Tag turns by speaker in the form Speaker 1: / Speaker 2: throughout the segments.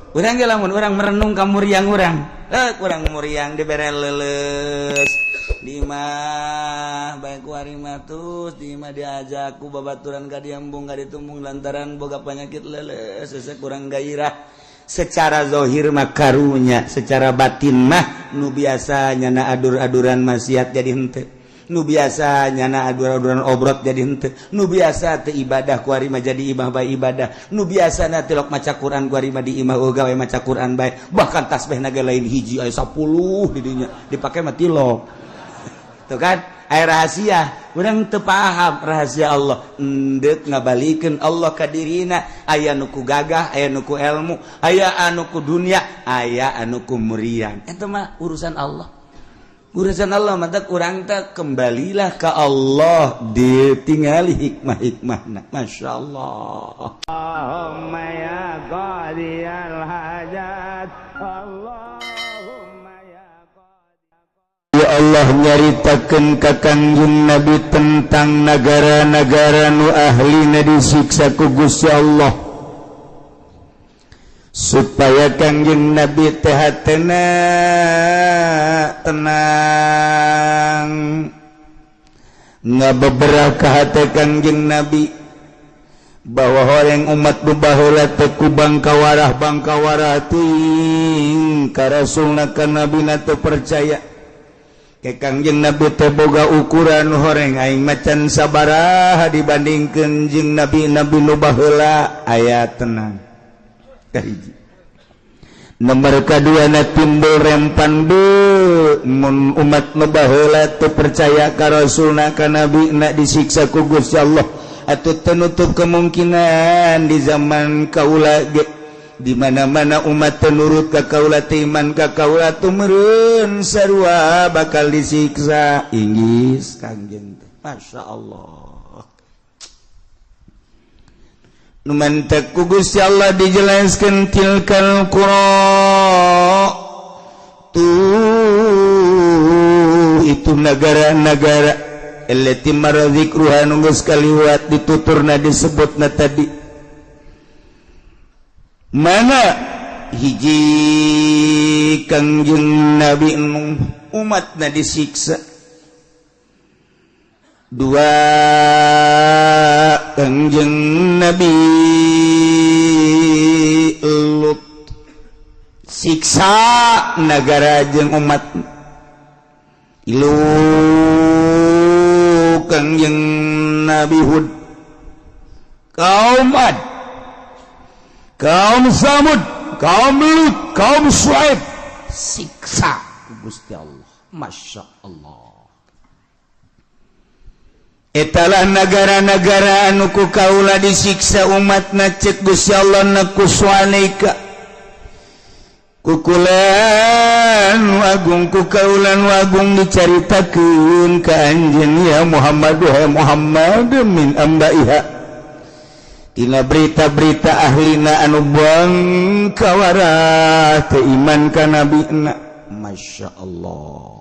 Speaker 1: Urang ge lamun urang merenung ka muriang urang, eh, kurang muriang dibere leuleus di imah bae ku mah, terus di imah diajak ku babaturan ka diembung ka ditumbung lantaran boga penyakit leuleus, hese kurang gairah. Secara zohir mah karunya, secara batin mah nu biasa nyana adur-aduran maksiat jadi henteu, nu biasa nyana adur-aduran obrot jadi henteu, nu biasa teu ibadah kuari mah jadi imah bae ibadah, nu biasa na tilok maca Quran kuari mah di imah gawe maca Quran bae. Bahkan tasbih naga lain hiji, aya 10 di dinya dipake mah tilok. Tuh kan aya rahasia, urang teu paham rahasia Allah. Endek ngabalikeun Allah ka dirina, aya nu ku gagah, aya nu ku ilmu, aya anu ku dunia, aya anu ku muriang. Eta mah urusan Allah, urusan Allah. Mata kurang tak kembalilah ke Allah, ditinggali hikmah-hikmah. Masya Allah.
Speaker 2: Allahumma ya qadiyal hajat, Allahumma ya.
Speaker 3: Ya Allah nyaritakeun ka Kangjeng Nabi tentang negara-negara nu ahlina disiksa ku Gusti Allah, supaya Kangjeng Nabi teh hatena tenang. Ngabeberapa hate Kangjeng Nabi bahwa orang umat nu baheula teh ku bangkawarah bangkawarah ting ka rasulna, ka nabina teu percaya. Ke Kangjeng Nabi teh boga ukuran, horeng aing macan sabaraha dibandingkeun jeung nabi-nabi nu baheula, aya tenang. Kahiji, nomor kedua na timbul rempan bu mun umat nu baheula teu percaya ka rasulna, ka nabi na, disiksa ku Gusti Allah, atau tenutup kemungkinan di zaman kaula ge di mana-mana umat tenurut ka kaula, iman ka kaula, tumurun sarua bakal disiksa. Inggis Kangjeng teh, Masya Allah. Nu mantak ku Gusti Allah dijelaskan tilkal qura tuh, itu negara-negara allati marra dzikruha, nu geus kaliwat dituturna, disebutna tadi. Mana hiji, Kangjeng Nabi Nuh, umatna disiksa. Dua, Kangjeng Nabi Lut, siksa negara jeung umat. Ilu, Kangjeng Nabi Hud, kaum Ad, kaum Samud, kaum Lut, kaum Suaib, siksa ku Gusti Allah. Masya Allah. Etalah negara-negara anu ku kaula disiksa umatna. Cek Gusti Allah, naqussu alaika, kukulan agung, ku kaulan agung dicaritakeun ka anjeun ya Muhammad, wahai Muhammad, min ambaiha, tina berita-berita ahlina anu buang kawarah teu iman ka nabina. Masya Allah.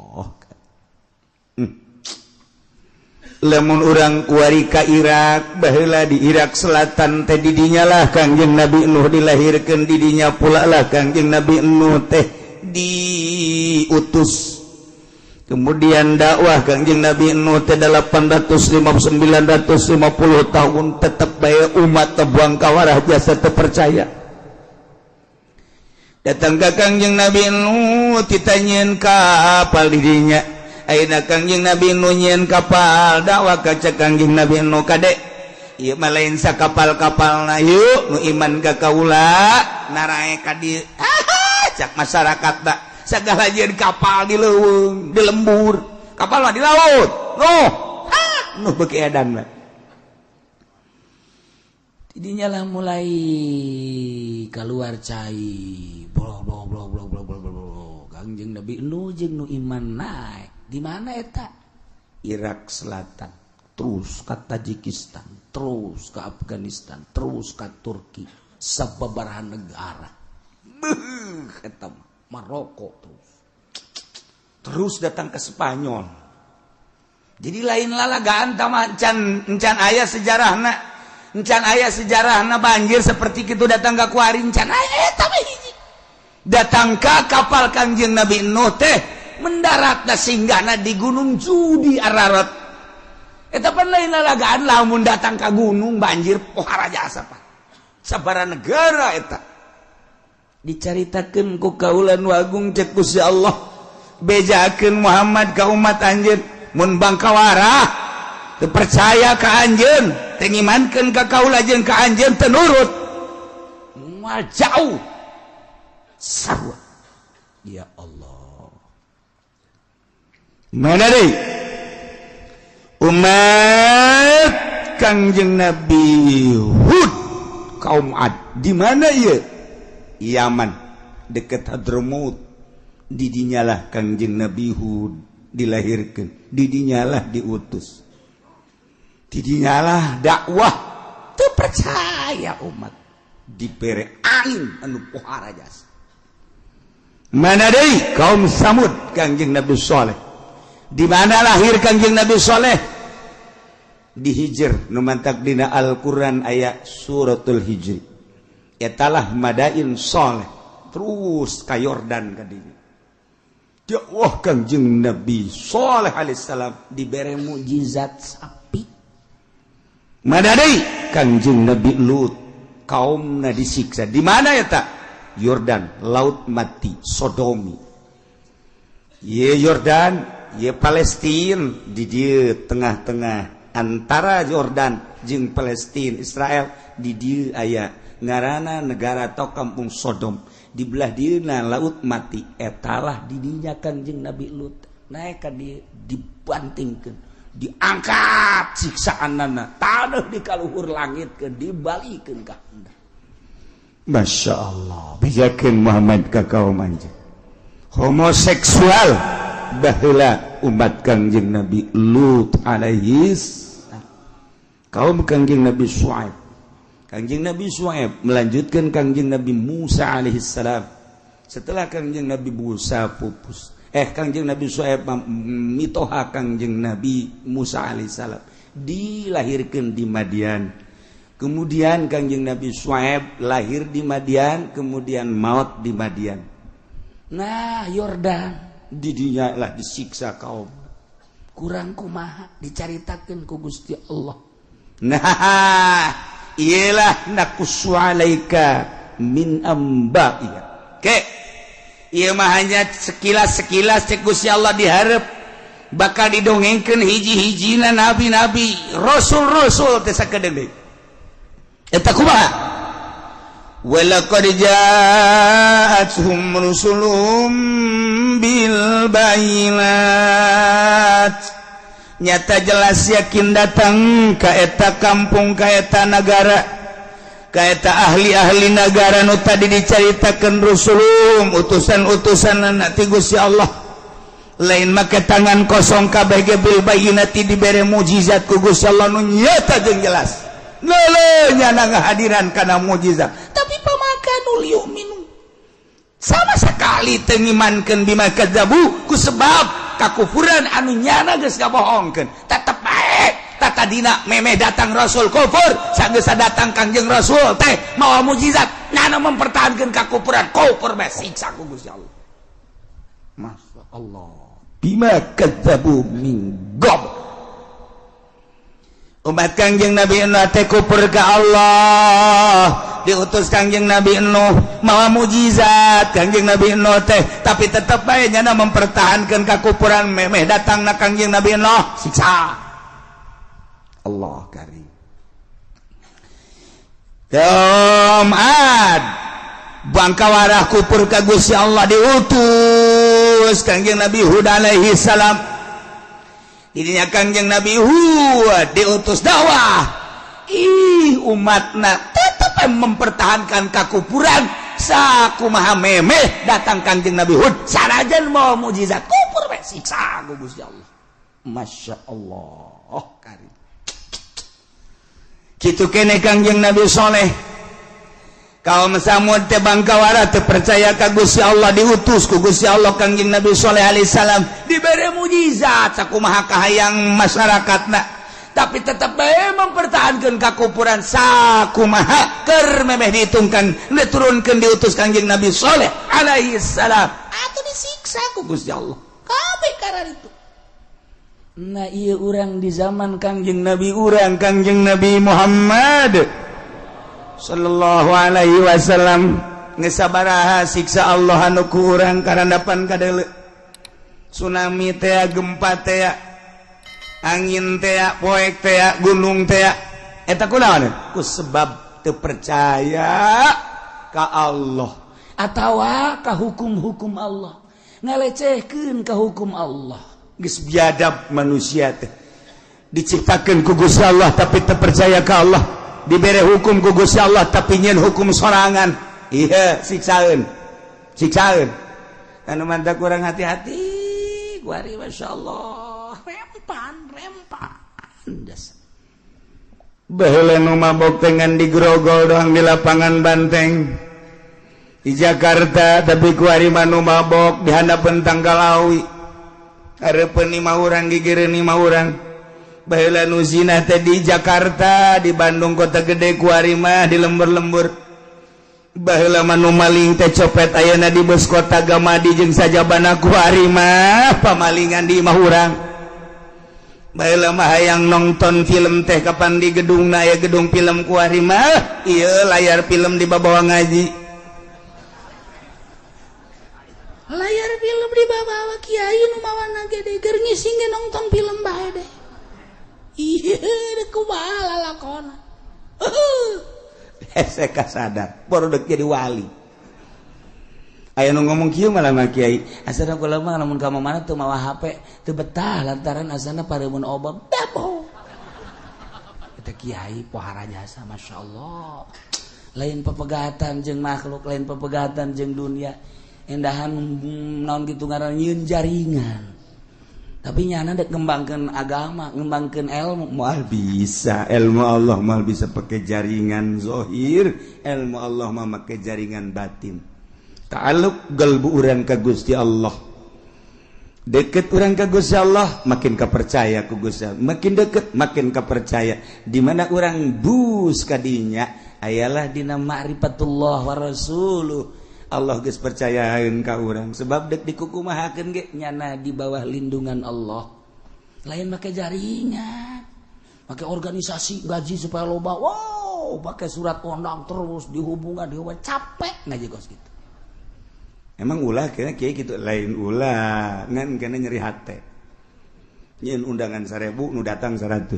Speaker 3: Lamun urang kuari ka Irak baheula, di Irak Selatan teh didinya lah Kangjeng Nabi Nuh dilahirkan, didinya pula lah Kangjeng Nabi Nuh teh diutus. Kemudian dakwah Kangjeng Nabi Nuh teh 850 950 tahun, tetap bae umat tebuang kawarah jasa terpercaya. Datang ke Kangjeng Nabi Nuh, ditanyain kapal didinya. Ayeuna Kangjeng Nabi Nuh nyieun kapal dakwah. Kaca Kangjeng Nabi Nuh, "Kade, ieu mah lain sakapal-kapalna, yuk nu iman ka kaula narae ka dieu." Cak masyarakat tak segala jieun kapal di leuweung, di lembur, kapal mah di laut. Nuh, Nuh beuki edan mah. Tidinya lah mulai keluar cai, blo blo blo blo blo blo blo. Kangjeng Nabi Nuh jeung nu iman naik di mana eta? Irak Selatan, terus ke Tajikistan, terus ke Afghanistan, terus ke Turki, sababaraha negara. Beuh, eta Maroko, terus terus datang ke Spanyol. Jadi lain lalagaan mah, encan encan aya sejarahna, encan aya sejarahna banjir seperti itu datang ke kuari, encan aya. Eta mah hiji.
Speaker 1: Datang ka kapal Kangjeng Nabi Nuh teh, mendarat singgahna di Gunung Judi, Ararat. Eta pan lain lalagaan, lamun datang ka gunung banjir pohara jasa, Pak. Sabara negara eta dicaritakeun ku kaula nu agung. Cek Gusti Allah, bejakeun Muhammad ka umat anjeun, mun bangkawara teu percaya ka anjeun, teu ngimankeun ka kaula jeung ka anjeun, teu nurut, moal jauh sarua. Ya Allah, mana deui? Umat Kangjeng Nabi Hud, kaum Ad. Di mana ieu? Yaman, deket Hadramaut. Didinyalah Kangjeng Nabi Hud dilahirkan, didinyalah diutus, didinyalah dakwah. Teu percaya umat, dibere angin anu pohara jasa. Mana deui? Kaum Samud, Kangjeng Nabi Soleh. Di mana lahir Kangjeng Nabi Soleh? Di Hijr, nu mantak dina Al-Qur'an aya Suratul Hijri. Etalah Madain Soleh. Terus ka Yordan ka dinya. Dakwah Kangjeng Nabi Soleh alaihissalam, dibere mukjizat sapi. Mana deui? Kangjeng Nabi Lut, kaumna disiksa. Di mana eta? Yordan, Laut Mati, Sodomi. Ye Yordan, ye Palestina. Di dieu tengah-tengah antara Yordan jeung Palestina, Israel, di dieu aya ngarana negara atau kampung Sodom. Di belah dieuna Laut Mati. Etalah didinya Kanjeng Nabi Lut naik ka dieu, dibantingkeun, diangkat siksaanana tanah di kaluhur langit ke dibalikeun ka handap. Masya Allah, bejakeun Muhammad ka kaum anjeun. Homoseksual baheula umat Kangjeng Nabi Lut alaihi, kaum Kangjeng Nabi Syuaib. Kangjeng Nabi Syuaib melanjutkan Kangjeng Nabi Musa alaihi salam. Setelah Kangjeng Nabi Musa pupus, Kangjeng Nabi Syuaib mitoha Kangjeng Nabi Musa alaihi salam, dilahirkan di Madian. Kemudian Kangjeng Nabi Syuaib lahir di Madian, kemudian maut di Madian. Nah, Yordan, didinya lah disiksa kaum. Kurang kumaha dicaritakeun ku Gusti Allah. Nah, iyalah naqussu alaika min amba'iha. Ke ieu mah hanya sekilas-sekilas. Cek Gusti Allah, diharap bakal didongengkeun hiji-hijina nabi-nabi, rasul-rasul teh sakedeung deui. Eta kumaha? Walaqad ja'atuhum rusulum bil bayinat. Nyata jelas yakin datang ka eta kampung, ka eta negara, ka eta ahli-ahli negara nu tadi dicaritakeun, rusulum, utusan-utusan ti Gusti Allah. Lain make tangan kosong kabeh ge, bil bayinati, dibere mukjizat ku Gusti Allah nu nyata jeung jelas. Lelenya ngahadiran karena mukjizat, tapi famakanu liyu'minu, sama sekali teu ngimankeun, bima kadzabu, ku sebab kakufuran anu nyana geus ngabohongkeun. Tetep bae tatadina memeh datang rasul kufur. Sageus datang Kangjeng Rasul teh mawa mukjizat, nyana mempertahankan kakufuran, kufur bae, siksa ku Gusti Allah. Masya Allah, bima kadzabu min qabl. Umat Kangjeng Nabi Nuh teh kufur ka Allah. Diutus Kangjeng Nabi Nuh mawa mukjizat Kangjeng Nabi Nuh teh, tapi tetep bae nyana mempertahankan kakufuran. Memeh datang na Kangjeng Nabi Nuh, siksa. Allah karim. Kaum Ad, bangkawarah kufur ka Gusti Allah. Diutus Kangjeng Nabi Hud alaihi salam. Ininya Kangjeng Nabi Hud diutus dakwah, ih, umatna tetap mempertahankan kakufuran. Sakumaha memeh datang Kangjeng Nabi Hud sanajan mau mukjizat, kufur bae, siksa ku Gusti Allah. Masya Allah karim. Kitu kene Kangjeng Nabi Soleh. Kaum Samud teh bangkawara teu percaya ka Gusti Allah. Diutus ku Gusti Allah Kangjeng Nabi Soleh alaihissalam, dibere mukjizat sakumaha kahayang masyarakatna. Tapi tetap bae mempertahankan kakufuran sakumaha keur memeh dihitungkan, diturunkan, diutus Kangjeng Nabi Soleh alaihi salam, atuh disiksa ku Gusti Allah kabeh karena itu. Nah, iya, urang di zaman Kangjeng Nabi urang, Kangjeng Nabi Muhammad Sallallahu Alaihi Wasallam, geus sabaraha siksa Allah anu ku urang karandapan kadele? Tsunami teh, gempa teh, angin teh, poek teh, gunung teh, eta kunaon? Ku sebab teu percaya ka Allah atawa ka hukum-hukum Allah, ngalecehkeun ka hukum Allah. Geus biadab manusia teh. Diciptakan ku Gusti Allah tapi teu percaya ka Allah, dibere hukum ku Gusti Allah tapi nyen hukum sorangan. Iya, siksaeun, siksaeun. Anu mantap kurang hati-hati kuari. Masya Allah, rempan rempan dasar. Baheula nu mabok dengan digrogol doang di lapangan Banteng di Jakarta, tapi kuari mah nu mabok di handapeun tangkal awi, hareupeun lima urang, gigireun lima urang. Baheula nu zina teh di Jakarta, di Bandung kota gede, kuari mah di lembur-lembur. Baheula mah nu maling teh copet ayeuna di bus kota Gamadi jeung sajabana, kuari mah pamalingan di imah urang. Baheula mah hayang nonton film teh kapan di gedung na aya gedung film, kuari mah ieu layar film di babawa ngaji.
Speaker 4: Layar film di bawa, kiai nu mawana gede keur ngising ge nonton film bae deh. Iya, kumaha lalakona?
Speaker 1: Hese kasadar baru dek jadi wali. Aya nu ngomong kieu malah mah, "Kiai, asana kula mah lamun ka mana teu mawa HP teu betah, lantaran asana pareumeun obam." Dabo eta kiai pohara jasa, Masya Allah. Lain pepegatan jeung makhluk, lain pepegatan jeung dunia, endahan naon gitu ngaran, nyieun jaringan, tapi nyana dek ngembangkeun agama, ngembangkeun ilmu.
Speaker 3: Moal bisa ilmu Allah, moal bisa pakai jaringan zohir. Ilmu Allah mah make jaringan batin, ta'alluq galbu urang ka Gusti Allah. Deket urang ka Gusti Allah, makin kepercaya ku Gusti Allah, makin deket makin kepercaya. Di mana urang bus kadinya ayalah dina ma'rifatullah wa rasuluh. Allah geus percayaeun ka urang, sebab dek dikukumahakeun ge nyana di bawah lindungan Allah.
Speaker 4: Lain make jaringan, pakai organisasi, gaji supaya loba, wow, pakai surat undang terus dihubungan, dihubungan, capek ngaji kos gitu.
Speaker 3: Emang ulah kira kiai gitu? Lain ulah, ngan kena nyeri hate. Nyeun undangan 1000, nu datang 100.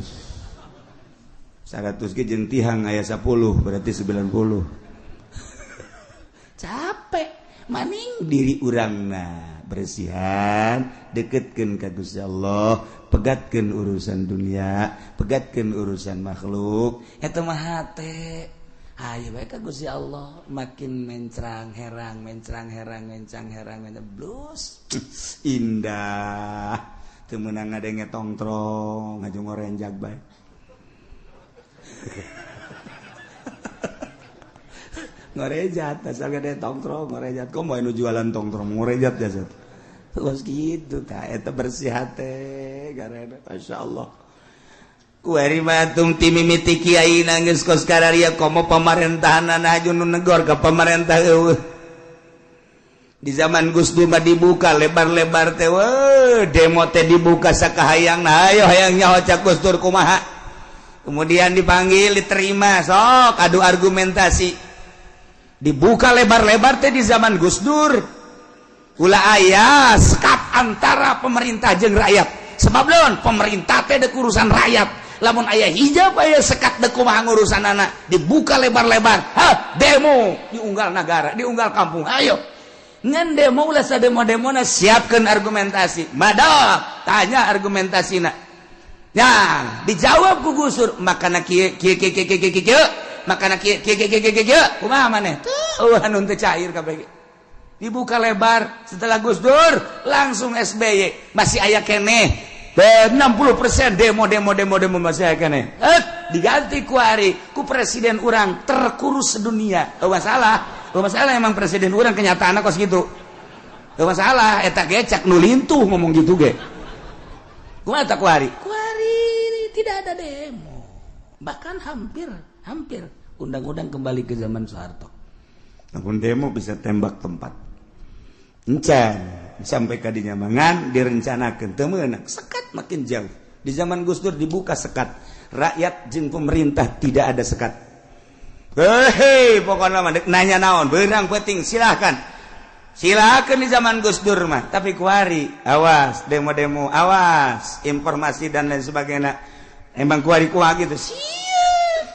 Speaker 3: 100 ge jeung tihang aya 10, berarti 90.
Speaker 4: Capek maning.
Speaker 3: Diri urangna bersihan, deketkeun ka Gusti Allah, pegatkeun urusan dunia, pegatkeun urusan makhluk.
Speaker 1: Eta mah hate. Ayo bae ka Gusti Allah, makin mencrang herang, mencrang herang, mencrang herang, mencrang blus.
Speaker 3: Indah. Teu meunang ngadenge tongtrong, ngaju ngorenjag bae. Ngorejat asal gede tongtrong ngorejat. Kok mau nu jualan tongtrong ngorejat jasad terus gitu. Tah, eta bersih hate karena Masya Allah.
Speaker 1: Kuari matung ti mimiti kiai nangis kos kararia, komo pemerintahan aju nu negor ke pemerintah eueuh. Di zaman Gus Dur mah dibuka lebar-lebar teh, weh, demo teh dibuka sakahayang. Nah, ayo hayang nyaho cak Gus Dur kumaha. Kemudian dipanggil, diterima, sok adu argumentasi. Dibuka lebar-lebar teh di zaman Gus Dur. Ulah aya sekat antara pemerintah jeung rakyat. Sebab naon? Pemerintah teh dek urusan rakyat. Lamun aya hijab, aya sekat, dek kumaha ngurusan anak. Dibuka lebar-lebar. Hah, demo diunggal negara, diunggal kampung. Ayo. Ngan demo ulah sademo-demona, siapkan argumentasi. Madok, tanya argumentasina. Ya, dijawab ku Gus Dur, makana kieu kieu kieu kieu kieu kieu kieu, makana kieu kieu kieu kieu kieu kieu, kumaha maneh? Tuh, anu teu cair kabeh. Dibuka lebar setelah Gus Dur, langsung SBY masih aya keneh 60% demo, demo, demo, demo, masih aya keneh. Eh, diganti ku ari ku presiden urang terkurus sedunia. Oh, masalah. Oh, masalah emang presiden urang kenyataan kos gitu. Oh, masalah eta ge cak nu lintuh ngomong gitu ge. Kumaha tak kuari?
Speaker 4: Kuari tidak Tidak ada demo. Bahkan hampir hampir undang-undang kembali ke zaman Soeharto.
Speaker 1: Namun demo bisa tembak tempat. Encan sampai kadinya mangan direncanakan teu meunang, sekat makin jauh. Di zaman Gus Dur dibuka sekat. Rakyat jeung pemerintah tidak ada sekat. Hei, pokoknya mah nanya naon, beurang penting silahkan. Silakan di zaman Gus Dur mah, tapi kuari awas demo-demo, awas informasi dan lain sebagainya. Emang kuari kuah gitu. Siap.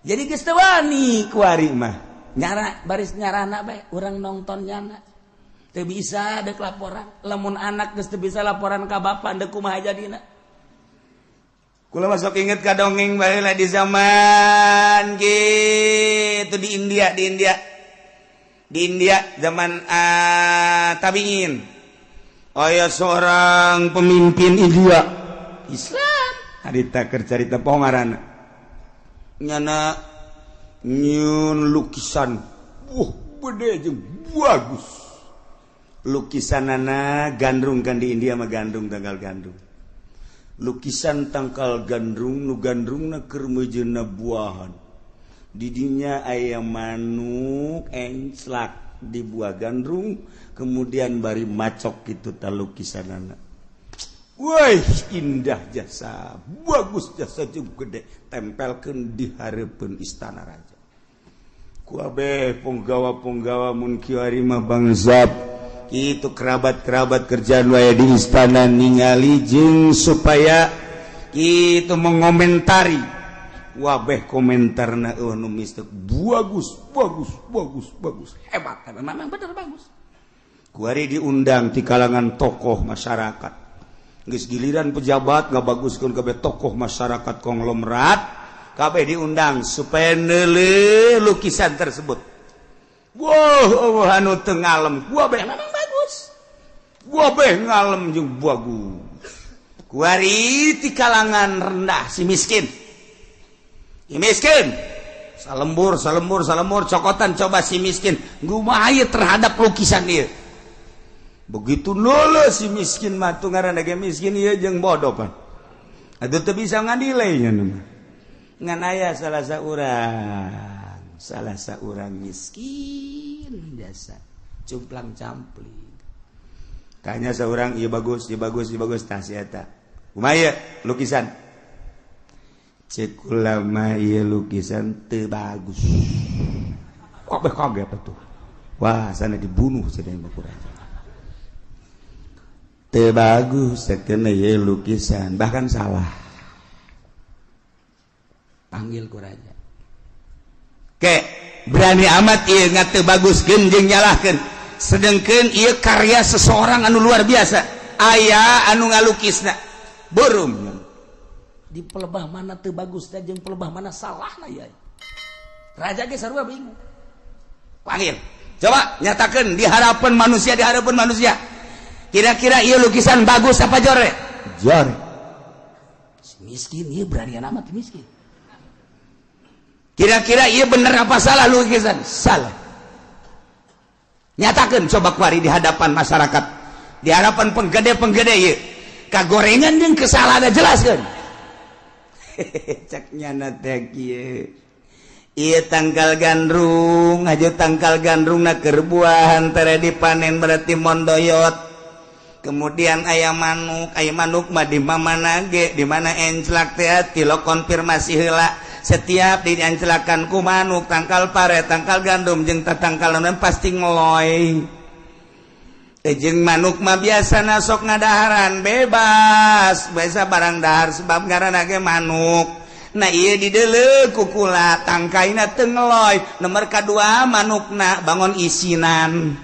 Speaker 4: Jadi geus teu wani kuari mah. Nyara baris nyarana bae urang nonton nyana. Teu bisa dek laporan. Lamun anak geus teu bisa laporan ka bapak dek kumaha jadina?
Speaker 1: Kula masuk inget ka dongeng baheula di zaman gitu di India, di India. Di India zaman tabiin. Oh ya, seorang pemimpin India Islam. Harita keur carita poho ngaranna. Nyana nyieun lukisan. Wah, gede jeung bagus. Lukisanana gandrung kan di India mah gandrung, tangkal gandrung. Lukisan tangkal gandrung nu gandrungna keur meujeuhna buahan. Didinya aya manuk enclak di buah gandrung, kemudian bari macok gitu ta lukisanana. Woi, indah jasa, bagus jasa jeung gede, tempelkeun di hareupeun istana raja. Ku abeh punggawa-punggawa mun kiwari mah bangsap itu kerabat-kerabat kerjaan wae di istana ningali jeung supaya itu mengomentari. Wabeh komentarna eueuh nu mistek, bagus, bagus, bagus, bagus, hebat.
Speaker 4: Memang bener bagus.
Speaker 1: Kuari diundang di kalangan tokoh masyarakat. Geus giliran pejabat ngabaguskeun kabeh, tokoh masyarakat konglomerat kabeh diundang supaya neuleuh lukisan tersebut. Wow, anu teu ngalem, wabeh
Speaker 4: memang bagus.
Speaker 1: Wabeh ngalem jeung bagus. Kuari di kalangan rendah, si miskin. Si miskin. Salembur, salembur, salembur, cokotan coba si miskin. Kumaha terhadap lukisan dia. Begitu nolo si miskin mah tuh ngaranna ge miskin ieu jeung bodoh pan. Atuh teu bisa ngadilai nya mah. Ngan aya salah saurang
Speaker 4: miskin jasa cumplang campling.
Speaker 1: Tanya seorang, iya bagus, iya bagus, iya bagus, tah si eta. Kumaha lukisan? Cek kula mah ieu lukisan teu bagus. Kabeh kaget atuh. Wah, sana dibunuh cenah mah kurang. Teu bagus sakeuna ieu lukisan, bahkan salah.
Speaker 4: Panggil ku raja.
Speaker 1: Ke berani amat ieu ngat teu baguskeun jeung nyalahkeun. Sedengkeun ieu karya seseorang anu luar biasa. Aya anu ngalukisna. Burum.
Speaker 4: Di pelebah mana teu bagus dan jeung pelebah mana salah lah ya. Raja ge sarua bingung.
Speaker 1: Panggil. Coba nyatakan di hadapan manusia, di hadapan manusia. Kira-kira ieu lukisan bagus apa jore? Jore.
Speaker 4: Si miskin ieu berani amat miskin.
Speaker 1: Kira-kira ieu bener apa salah lukisan? Salah. Nyatakan coba kuari di hadapan masyarakat. Di hadapan penggede-penggede ieu. Kagorengan jeung kesalahan jelaskeun. Cek nyana teh kieu. Ieu tangkal gandrung, aja tangkal gandrung na keur buahan tere dipanen berarti mondoyot. Kemudian aya manuk, aya manuk mah di mana ge, di mana enclak teh tilo konfirmasi heula. Setiap dienclakan ku manuk tangkal pare, tangkal gandum jeung tatangkal naon pasti ngeloy. Jeung manuk mah biasa sok ngadaharan bebas, biasa barang dahar sebab ngaranna ge manuk. Nah ieu dideuleu ku kula tangkaina teu ngeloy. Nomor kadua manukna bangun isinan.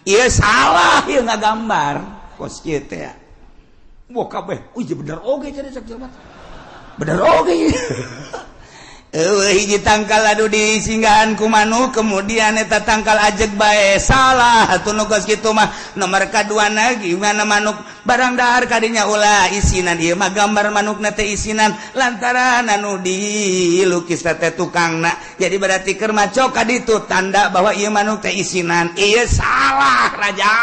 Speaker 1: Ieu salah ieu ngagambar. Kos kieu teh.
Speaker 4: Wah kabeh, wih bener oge jadi cek jelema. Bener oge.
Speaker 1: Eueuh hiji tangkal anu disinggahan ku manuk, kemudian eta tangkal ajeg bae, salah atuh nu kos kitu mah. Nomor kaduana gimana manuk barang dahar kadinya ulah isinan, ieu mah gambar manukna teh isinan lantaran anu dilukis teh tukangna, jadi berarti keur maco ka ditu tanda bahwa ieu manuk teh isinan, ieu salah raja.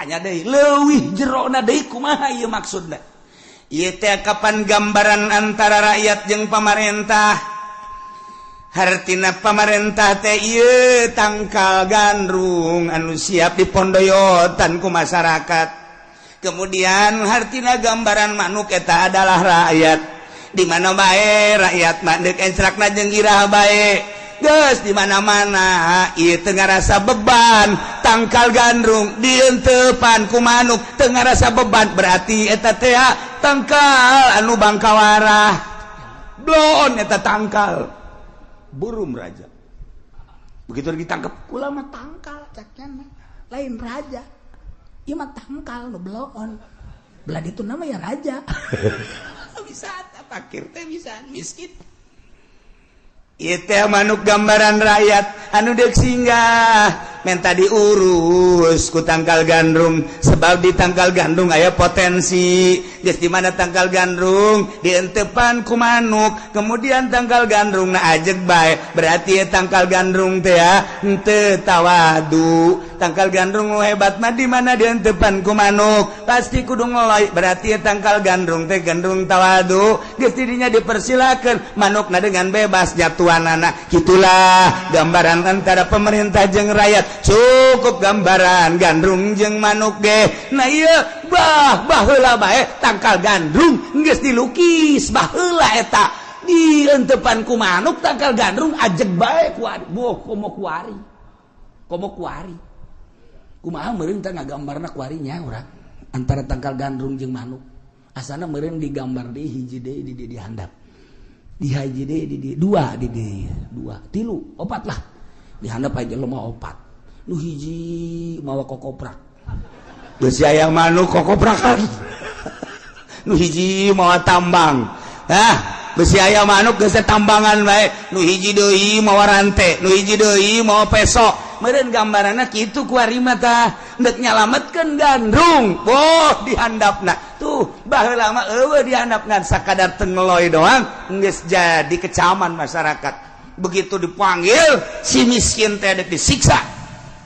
Speaker 1: Tanya deui, leuwih jerona deui kumaha ieu maksudna? Ieu teh kapan gambaran antara rakyat jeung pamarentah. Hartina pamarentah teh ieu tangkal gandrung anu siap dipondoyotan ku masyarakat. Kemudian hartina gambaran manuk eta adalah rakyat. Di mana bae rakyat mah deuk encrakna jeung iraha bae. Geus di mana-mana ieu teu ngarasa beban tangkal gandrung dientepan ku manuk teu ngarasa beban, berarti eta teh tangkal anu bangkawarah. Blon eta tangkal burung raja. Begitu ditangkap
Speaker 5: kula mah tangkal caknya lain raja. Ieu mah tangkal nu bloon. Belah ditu nama ya raja.
Speaker 1: Bisa fakir teh bisa miskin. Ieu teh manuk gambaran rakyat anu deuk singgah menta diurus ku tangkal gandrung, sebab di tangkal gandrung aya potensi. Geus di mana tangkal gandrung dientepan ku manuk, kemudian tangkal gandrung na ajeg bae, berarti ya tangkal gandrung teh henteu tawadu. Tangkal gandrung nu hebat mah di mana dientepan ku manuk pasti kudu ngeloy, berarti ya tangkal gandrung teh gandrung tawadu. Geus didinya dipersilakeun manukna dengan bebas jatuhanana. Gitulah gambaran antara pemerintah jeung rakyat. Cukup gambaran gandrung jeung manuk ge. Nah ieu bah baheula bae tangkal gandrung geus dilukis baheula eta dientepan ku manuk tangkal gandrung ajeg bae kuari. Boh komo kuari. Komo kuari. Kumaha meureun teh ngagambarna kuarinya urang antara tangkal gandrung jeung manuk. Asana meureun digambar deui hiji deui di handap. Di hiji deui di dua di dua tilu opat lah. Di handap aja lemah opat. Nu hiji mawa kokoprak. Besi aya manuk kokoprakan. Nu hiji mawa tambang. Hah, besi aya manuk geus tambangan bae. Nu hiji deui mawa rante, nu hiji deui mawa peso. Meureun gambaranna kitu kuari mah tah deuk nyalametkeun gandrung. Boh dihandapna. Tuh baheula mah eueuh dihandap ngan sakadar tengeloy doang geus jadi kecaman masyarakat. Begitu dipanggil si miskin teh deuk disiksa.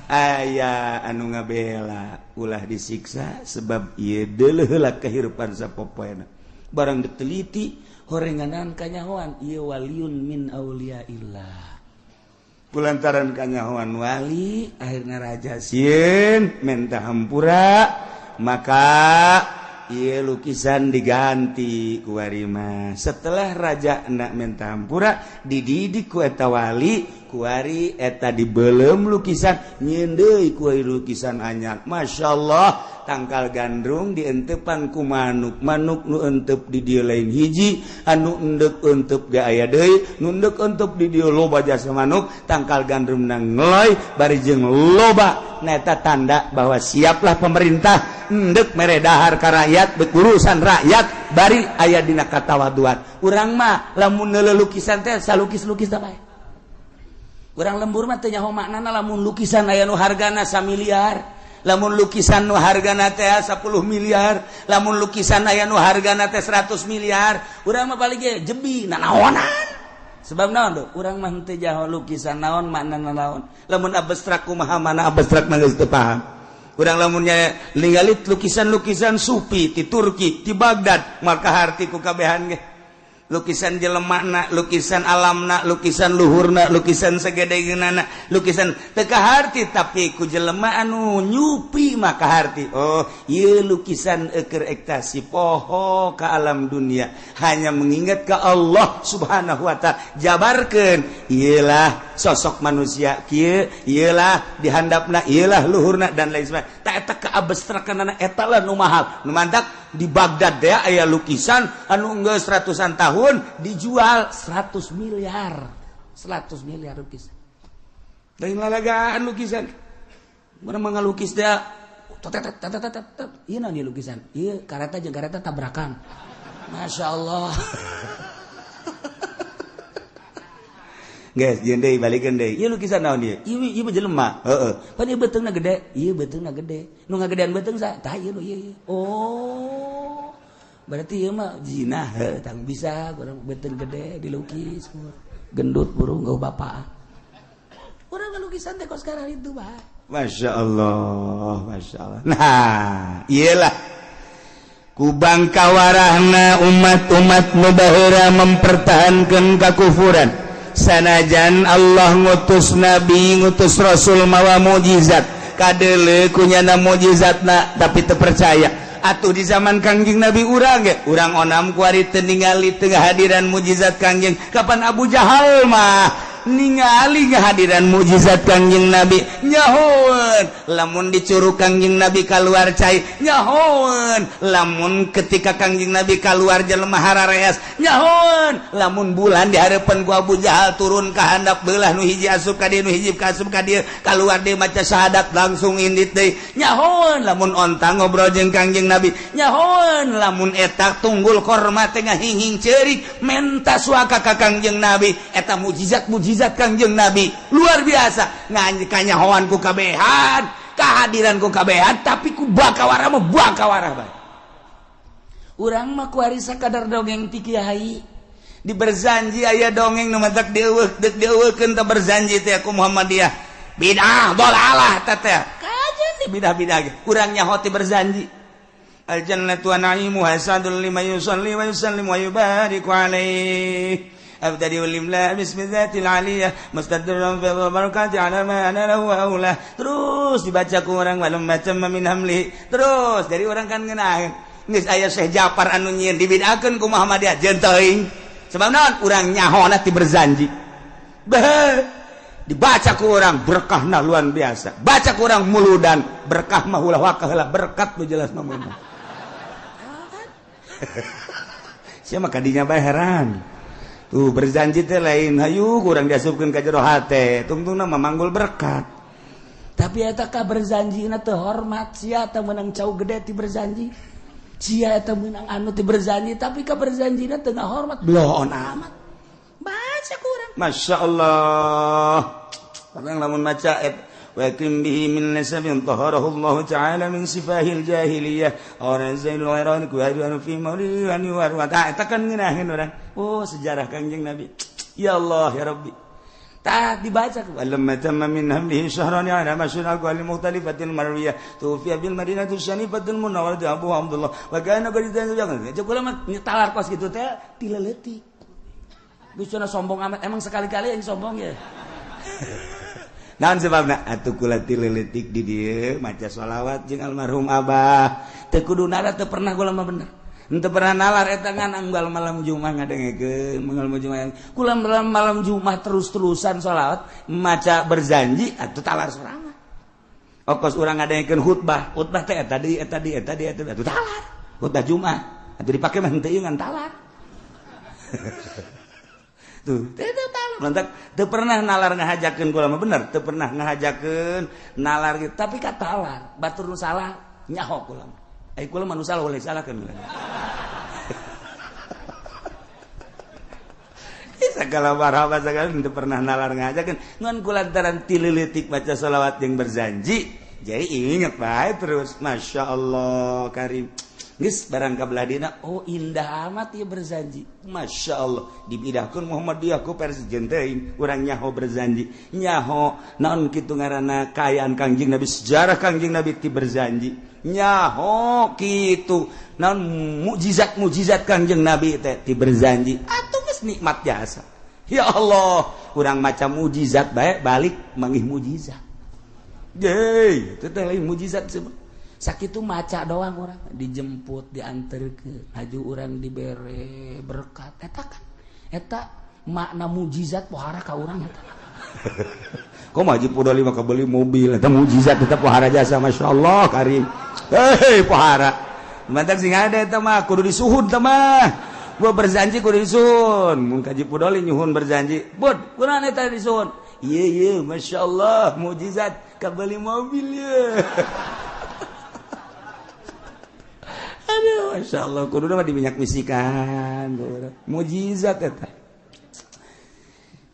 Speaker 1: Aya anu ngabela ulah disiksa sebab ieu deuleuh heula kehidupan sapopoena. Barang diteliti horenganan kanyahoan ieu waliun min auliaillah. Kulantaran kanyahoan wali akhirna raja sieun menta hampura, maka ieu lukisan diganti ku warima. Setelah raja nak menta hampura dididik ku eta wali, kuari eta dibelem lukisan nyieun deui ku lukisan anyar. Masya Allah, tangkal gandrung dientepan ku manuk, manuk nu entep di dieu lain hiji, anu endek entep ge aya deui, nu endek entep di dieu loba jasa manuk, tangkal gandrung nang ngeloy bari jeung loba. Neta tanda bahwa siaplah pemerintah endek mere dahar ka rakyat, urusan rakyat bari aya dina katawaduan. Urang mah lamun neuleuh lukisan teh salukis-lukis teh bae. Urang lembur mah teu nyaho maknana lamun lukisan aya nu hargana 1 miliar, lamun lukisan nu hargana teh 10 miliar, lamun lukisan aya nu hargana teh 100 miliar, urang mah paling ge jebi nanaonan. Sebab naon tuh? Urang mah teu jaho lukisan naon maknana naon. Lamun abstrak kumaha mana abstrak mah geus teu paham. Urang lamunnya ningali lukisan-lukisan sufi di Turki, di Baghdad, maka harti ku kabehan ge. Lukisan jelemana, lukisan alamna, lukisan luhurna, lukisan sagedegeunana, lukisan teu kaharti tapi ku jelema anu nyupi maka harti. Oh, ieu lukisan eukeur ekstasi poho ka alam dunia, hanya mengingat ke Allah Subhanahu wa taala. Jabarkeun ieulah sosok manusia kieu, ieulah dihandapna, ieulah luhurna dan lain sebagainya. Tak eta keabstrakanana eta lah nu mahal. Nu mantak di Baghdad teh aya lukisan anu geus ratusan tahun dijual 100 miliar. 100 miliar lukisan. Lain lalagaan lukisan. Mana ngalukis dia. Ieu naon ieu lukisan? Ieu kareta jeung kareta tabrakan. Masya Allah. Guys, jeung deui balikeun deui. Ieu lukisan naon ieu? Ieu ieu mah jelema. Heeh. Pan ieu beuteungna gede. Ieu beuteungna gede. Nu ngagedean beuteung sa? Tah ieu nu ieu ieu. Oh. Berarti ieu mah zina heuh, tang bisa urang beuteung gede dilukis. Gendut burung gau bapak. Urang lukisan teh kos sekarang itu bae.
Speaker 3: Masya Allah, Masya Allah. Nah, iyalah kubang kawarahna umat-umat nu baheula mempertahankan kakufuran. Sanajan Allah ngutus nabi, ngutus rasul mawa mukjizat, kadeuleu kunyana mukjizatna tapi teu percaya. Atuh di zaman Kangjeng Nabi urang ge, urang onam kuari teu ningali teu ngahadiran mukjizat Kangjeng. Kapan Abu Jahal mah ningali kehadiran mukjizat Kangjeng Nabi, nyahoeun lamun dicurug Kangjeng Nabi kaluar cai, nyahoeun lamun ketika Kangjeng Nabi kaluar jelema harareas, nyahoeun lamun bulan di hareupeun ku Abu Jahal turun ka handap beulah, nu hiji asup ka dieu, nu hiji ka asup ka dieu, kaluar deui maca syahadat langsung indit deui, nyahoeun lamun onta ngobrol jeung Kangjeng Nabi, nyahoeun lamun eta tunggul korma teh ngahinging ceurik menta suaka ka Kangjeng Nabi. Eta mukjizat-mukjizat Kangjeng Nabi luar biasa, ngan kanyahoan ku kabehan, kehadiran ku kabehan, tapi ku bakawarah mah bakawarah bae.
Speaker 4: Urang mah kuari sakadar dongeng ti kiai.
Speaker 3: Di berzanji aya dongeng nu matak dieuweuk, deuk dieuweukeun teh berzanji teh ku Muhammadiyah bidah dolalah teh teh
Speaker 4: kajen
Speaker 3: di bidah-bidah ge urang nyaho ti berzanji. Al jannatu wa na'imuha sadul liman yusalli wa yusallim wa yubariku alaihi. أبتدئ الإملاء باسم الذات العالية مستدرا في البركات على ما أنا له أولى. Terus dibaca ku orang walam macam min hamli. Terus dari orang kan ngeunah geus aya Syekh Japar anu nyieun dibid'ahkeun ku Muhammadiyah jeung teuing. Sebab naon urang nyahona ti berzanji. Beh, dibaca ku orang berkahna luar biasa. Baca ku orang muludan berkah mah ulah wakah heula, berkat nu jelas mah meunang. Sia mah kadinya bae heran. Tuh berzanji teh lain hayu kurang diasupkeun ka jero hate, tungtungna mah manggul berkat.
Speaker 4: Tapi eta ka berzanjina teu hormat, sia teh meunang cau gede ti berzanji. Sia eta meunang anu ti berzanji, tapi ka berzanjina teu ngahormat, bloon amat. Baca kurang.
Speaker 3: Masya Allah. Orang lamun maca wa yakim bihi min nasabin taharahu Allah ta'ala min sifahil jahiliyah orang zainul ghairan ku hadu fi maulidan wa ta eta kan ngeunaheun urang. Oh, sejarah Kangjeng Nabi. Ya Allah ya Rabbi. Tah dibaca walamma tamma min hamlihi syahran ala masyhur aqwali mukhtalifatil marwiyah tufiya bil madinati syanifatil munawwarah Abu Abdullah wa kana qad jangan
Speaker 4: kula mah nyetalar kos kitu teh tileleutik. Bisa sombong amat, emang sekali-kali yang sombong ya.
Speaker 3: Naon sebabna atuh kula tileleutik di dieu maca sholawat jeung almarhum abah.
Speaker 4: Teu kudu nada teu pernah kula mah bener.
Speaker 3: Henteu pernah nalar eta ngan anggal malam Jumat ngadengekeun malam Jumat.
Speaker 4: Kula malam Jumat terus-terusan sholawat
Speaker 3: maca berzanji atuh talar sorangan. Okos urang ngadengekeun khutbah, khutbah teh eta deui eta deui eta deui eta atuh talar. Khutbah Jumat atuh dipake mah henteu ngan talar. Tuh, teu talar. Lantak teu pernah nalar ngahajakeun kula mah bener, teu pernah ngahajakeun nalar gitu,
Speaker 4: tapi ka talar, batur nu salah nyaho kula mah.
Speaker 3: Ai kula mah nu salah oleh salahkeun. Segala marhaba segala teu pernah nalar ngahajakeun. Ngan kulantaran tilileutik baca sholawat jeung berzanji, jadi inget bae terus. Masya Allah karim. Geus barang ka belah dina,
Speaker 4: oh indah amat ieu berzanji.
Speaker 3: Masya Allah dibidahkeun Muhammadiyah ku versi jeung teuing urang nyaho berzanji. Nyaho naon kitu ngaranna kaayaan Kangjeng Nabi, sejarah Kangjeng Nabi ti berzanji. Nyaho kitu naon mukjizat-mukjizat Kangjeng Nabi teh ti berzanji. Atuh geus nikmat jasa. Ya Allah, urang maca mukjizat bae balik manggih mukjizat. Yeay, itu teh lain mukjizat semua.
Speaker 4: Sakitu maca doang orang dijemput, diantarkeun, haju urang dibere berkat. Eta kan eta makna mukjizat pohara ka urang eta.
Speaker 3: Kok mah Haji Pudoli mah kabeli mobil eta mukjizat tetep pohara jasa masyaallah karim. Hei pohara. Mantak sing ada eta mah kudu disuhun teh mah. Gua berzanji kudu disuhun. Mun ka Haji Pudoli nyuhun berzanji. Bud, kunaon eta disuhun? Ieu ieu masyaallah mukjizat kabeli mobil ye. Aduh, Masya Allah, kudu mah diminyak misikan, mujizat eta.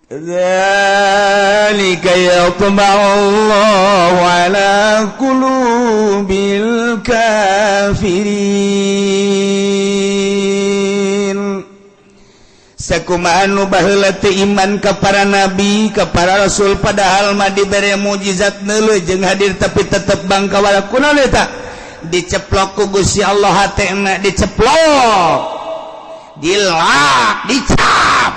Speaker 1: Dzalika yatba'u Allahu ala qulubil kafirin.
Speaker 3: Sakumaha nu baheula teu iman ka para nabi, ka para rasul, padahal mah dibere mukjizat neuleuh jeung hadir, tapi tetep bangkawara. Kunaon eta? Diceplok ku Gusti Allah hatena, diceplok, dilak, dicap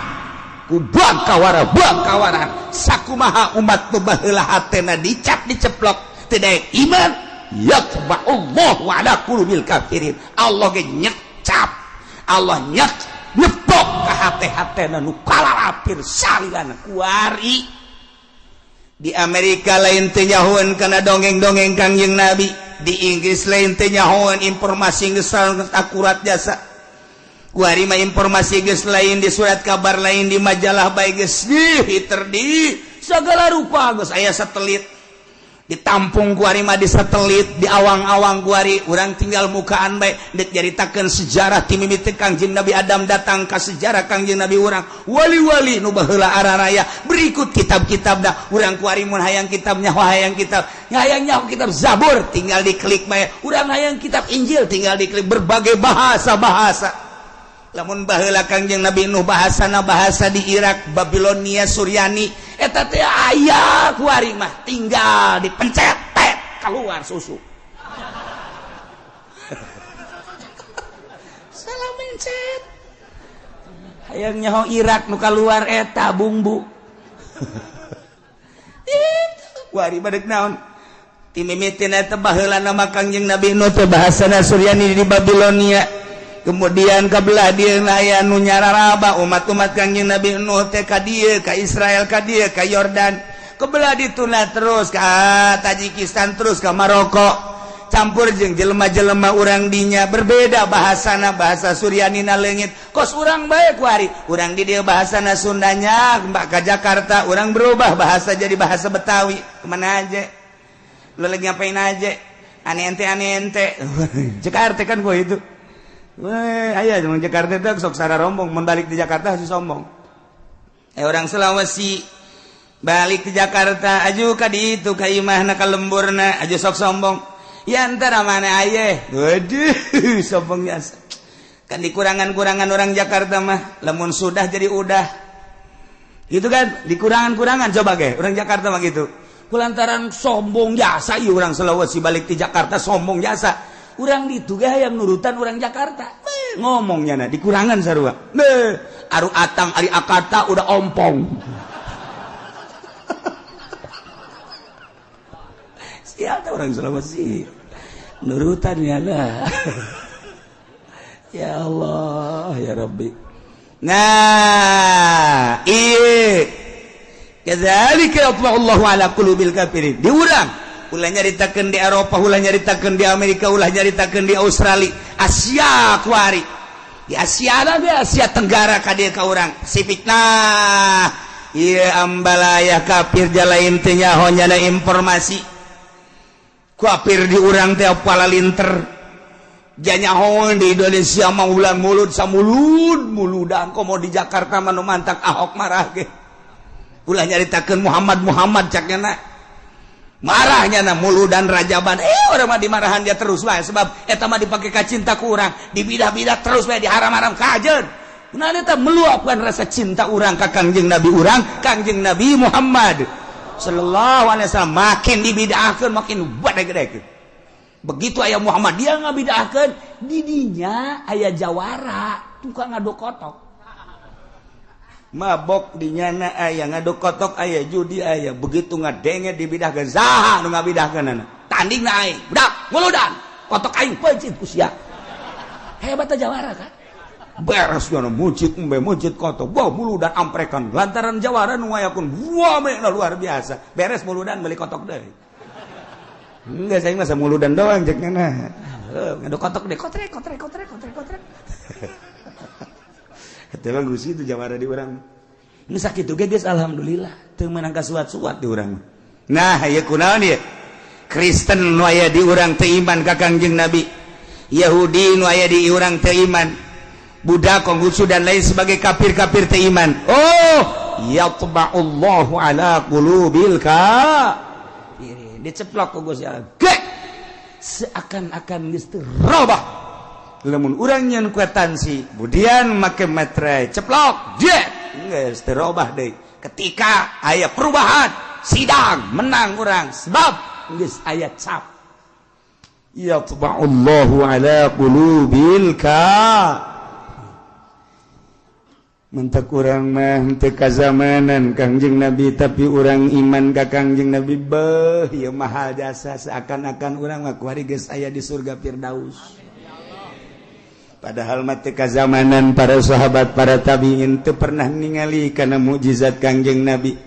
Speaker 3: ku bangkawara bangkawara. Sakumaha umat nu baheula hatena dicap, diceplok, tidak iman, yatba'ullahu ala qulubil kafirin. Allah ge nyecap, Allah nyek nyeplok ka hate-hatena nu kalalapir salilana. Kuari di Amerika lain teu nyahoeun kana dongeng-dongeng Kangjeng Nabi, di Inggris lain teu nyahoeun, informasi geus akurat jasa. Kuari mah informasi geus lain di surat kabar, lain di majalah bae, geus di Twitter, di segala rupa geus aya satelit ditampung. Kuari mah di satelit, di awang-awang. Kuari urang tinggal mukaan bae dek nyaritakeun sejarah ti mimiti Kangjeng Nabi Adam datang ka sejarah Kangjeng Nabi urang, wali-wali nu baheula araraya, berikut kitab-kitabna. Urang kuari mun hayang kitabnya, hayang kitab, hayang nyaho kitab Zabur, tinggal diklik bae. Urang hayang kitab Injil, tinggal diklik, berbagai bahasa-bahasa. Lamun baheula Kangjeng Nabi Nuh bahasana bahasa di Irak, Babilonia, Suryani, eta teh aya. Kuari mah tinggal dipencet, tet, keluar susu. Salah mencet, hayang nyaho Irak, nu keluar eta bumbu. Itu kuari badek naon? Ti mimitina eta baheula nama Kangjeng Nabi Nuh teh bahasana Suryani di Babilonia, kemudian kebelah dia aya nu nyararaba umat-umat Kangjeng Nabi Nuh teh ka dieu, ka Israel, ka dieu, ka Yordan, kebelah dituna terus ka Tajikistan, terus ka Maroko, campur jeung jelema-jelema urang dinya, berbeda bahasana, bahasa Suryani na leungit. Kos urang bae kuari, urang di dieu bahasana Sundanya, mbak ka Jakarta urang berubah bahasa jadi bahasa Betawi. Kemana aja lu, lagi ngapain aja? Aneh ente, aneh ente. Jakarta kan gua itu. Weh, aya cuma Jakarta itu sok sara rombong, mun balik di Jakarta harus sombong. Eh, orang Sulawesi balik ke Jakarta aju ka ditu ka imahna, ka lemburna, aju sok sombong. Ya antara mana aye? Waduh, sombong biasa. Kan dikurangan-kurangan orang Jakarta mah, lamun sudah jadi udah. Gitu kan, dikurangan-kurangan coba ge, orang Jakarta mah gitu. Kulantaran sombong jasa ieu orang Sulawesi balik di Jakarta sombong jasa. Urang ditu ge hayang nurutan orang Jakarta. Beh, ngomongnya nah dikurangan sarua. Beh, aru atang ari akata udah ompong. Siapa orang Sulawesi? Nurutan ya lah. Ya Allah, ya Rabbi. Nah, iya. Kadzalika yatba'ullahu ala qulubil kafirin. Diurang ulah nyaritakeun di Eropa, ulah nyaritakeun di Amerika, ulah nyaritakeun di Australia, Asia kuari. Di Asia ada, di Asia Tenggara ka dieu ka urang Pasifik. Nah, ieu ambalaya kafir jalain teh nyaho nyana informasi. Kafir di urang teh palalinter. Janyaho di Indonesia mah ulang mulut samulud muludan, komo di Jakarta mah nu mantak Ahok marah ge. Ulah nyaritakeun Muhammad Muhammad cak nyana. Marahnya na muludan rajaban, orang mah dimarahan dia terus wae, sebab eta mah dipake ka cinta ku urang, dibidah-bidah terus wae, diharam-haram kajeun. Nah, eta meluapkan rasa cinta urang ka Kangjeng Nabi urang, Kangjeng Nabi Muhammad sallallahu alaihi wasallam. Makin dibidahkeun makin gede-gede. Begitu aya Muhammad dia ngabidahkeun, didinya aya jawara tukang ngaduk kotok, mabok di nyana aya, ngaduk kotok aya, judi aya. Begitu ngadenge dibidahkeun, saha nu ngabidahkeun tanding na aing budak muludan kotok aing peuncit ku sia. Hebat jawara kan, beres nyana mujid embe mujid kotok, wah, muludan amprekan lantaran jawara nu ngayakun, wah, mena luar biasa. Beres muludan beli kotok deui. Enggak, saya masa muludan doang cek nyana. Ngaduk kotok deh, kotrek kotrek kotrek kotrek kotrek. Itu bagus itu jawara di urang. Ini sakit juga guys, alhamdulillah. Teu meunang kasuat-suat di urang. Nah, ieu kunaon ieu? Kristen nu aya di urang teu iman ka Kangjeng Nabi. Yahudi nu aya di urang teu iman. Buddha, Konghucu dan lain sebagai kafir-kafir teu iman. Oh, yatba'ullahu ala qulubil kafirin. Diceplok ku Gusti Allah. Gek! Seakan-akan geus teu robah.
Speaker 1: Lamun urang nyeun kwitansi, budian make meterai, ceplok, jet, geus teu robah deui. Ketika aya perubahan, sidang menang urang sebab geus aya cap. Yatba'ullahu ala qulubil ka. Mentak urang mah teu kazamanan Kangjeng Nabi, tapi urang iman ka Kangjeng Nabi, beuh ieu mahal jasa, seakan-akan urang mah kuari geus aya di surga Firdaus. Padahal mah teu kazamanan para sahabat, para tabiin, teu pernah ningali kana mukjizat Kangjeng Nabi,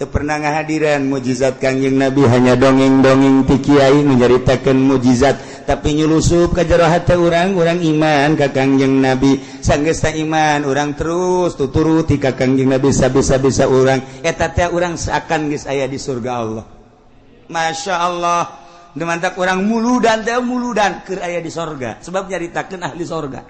Speaker 1: teu pernah ngahadiran mukjizat Kangjeng Nabi, hanya dongeng-dongeng ti kiai nyaritakeun mukjizat, tapi nyulusup ka jero hate urang, urang iman ka Kangjeng Nabi. Sanggeus iman urang terus tuturuti ka Kangjeng Nabi sabisa-bisa urang, eta teh urang seakan geus aya di surga Allah. Masya Allah, mantak urang muludan teh muludan keur aya di sorga, sebab nyaritakeun ahli sorga.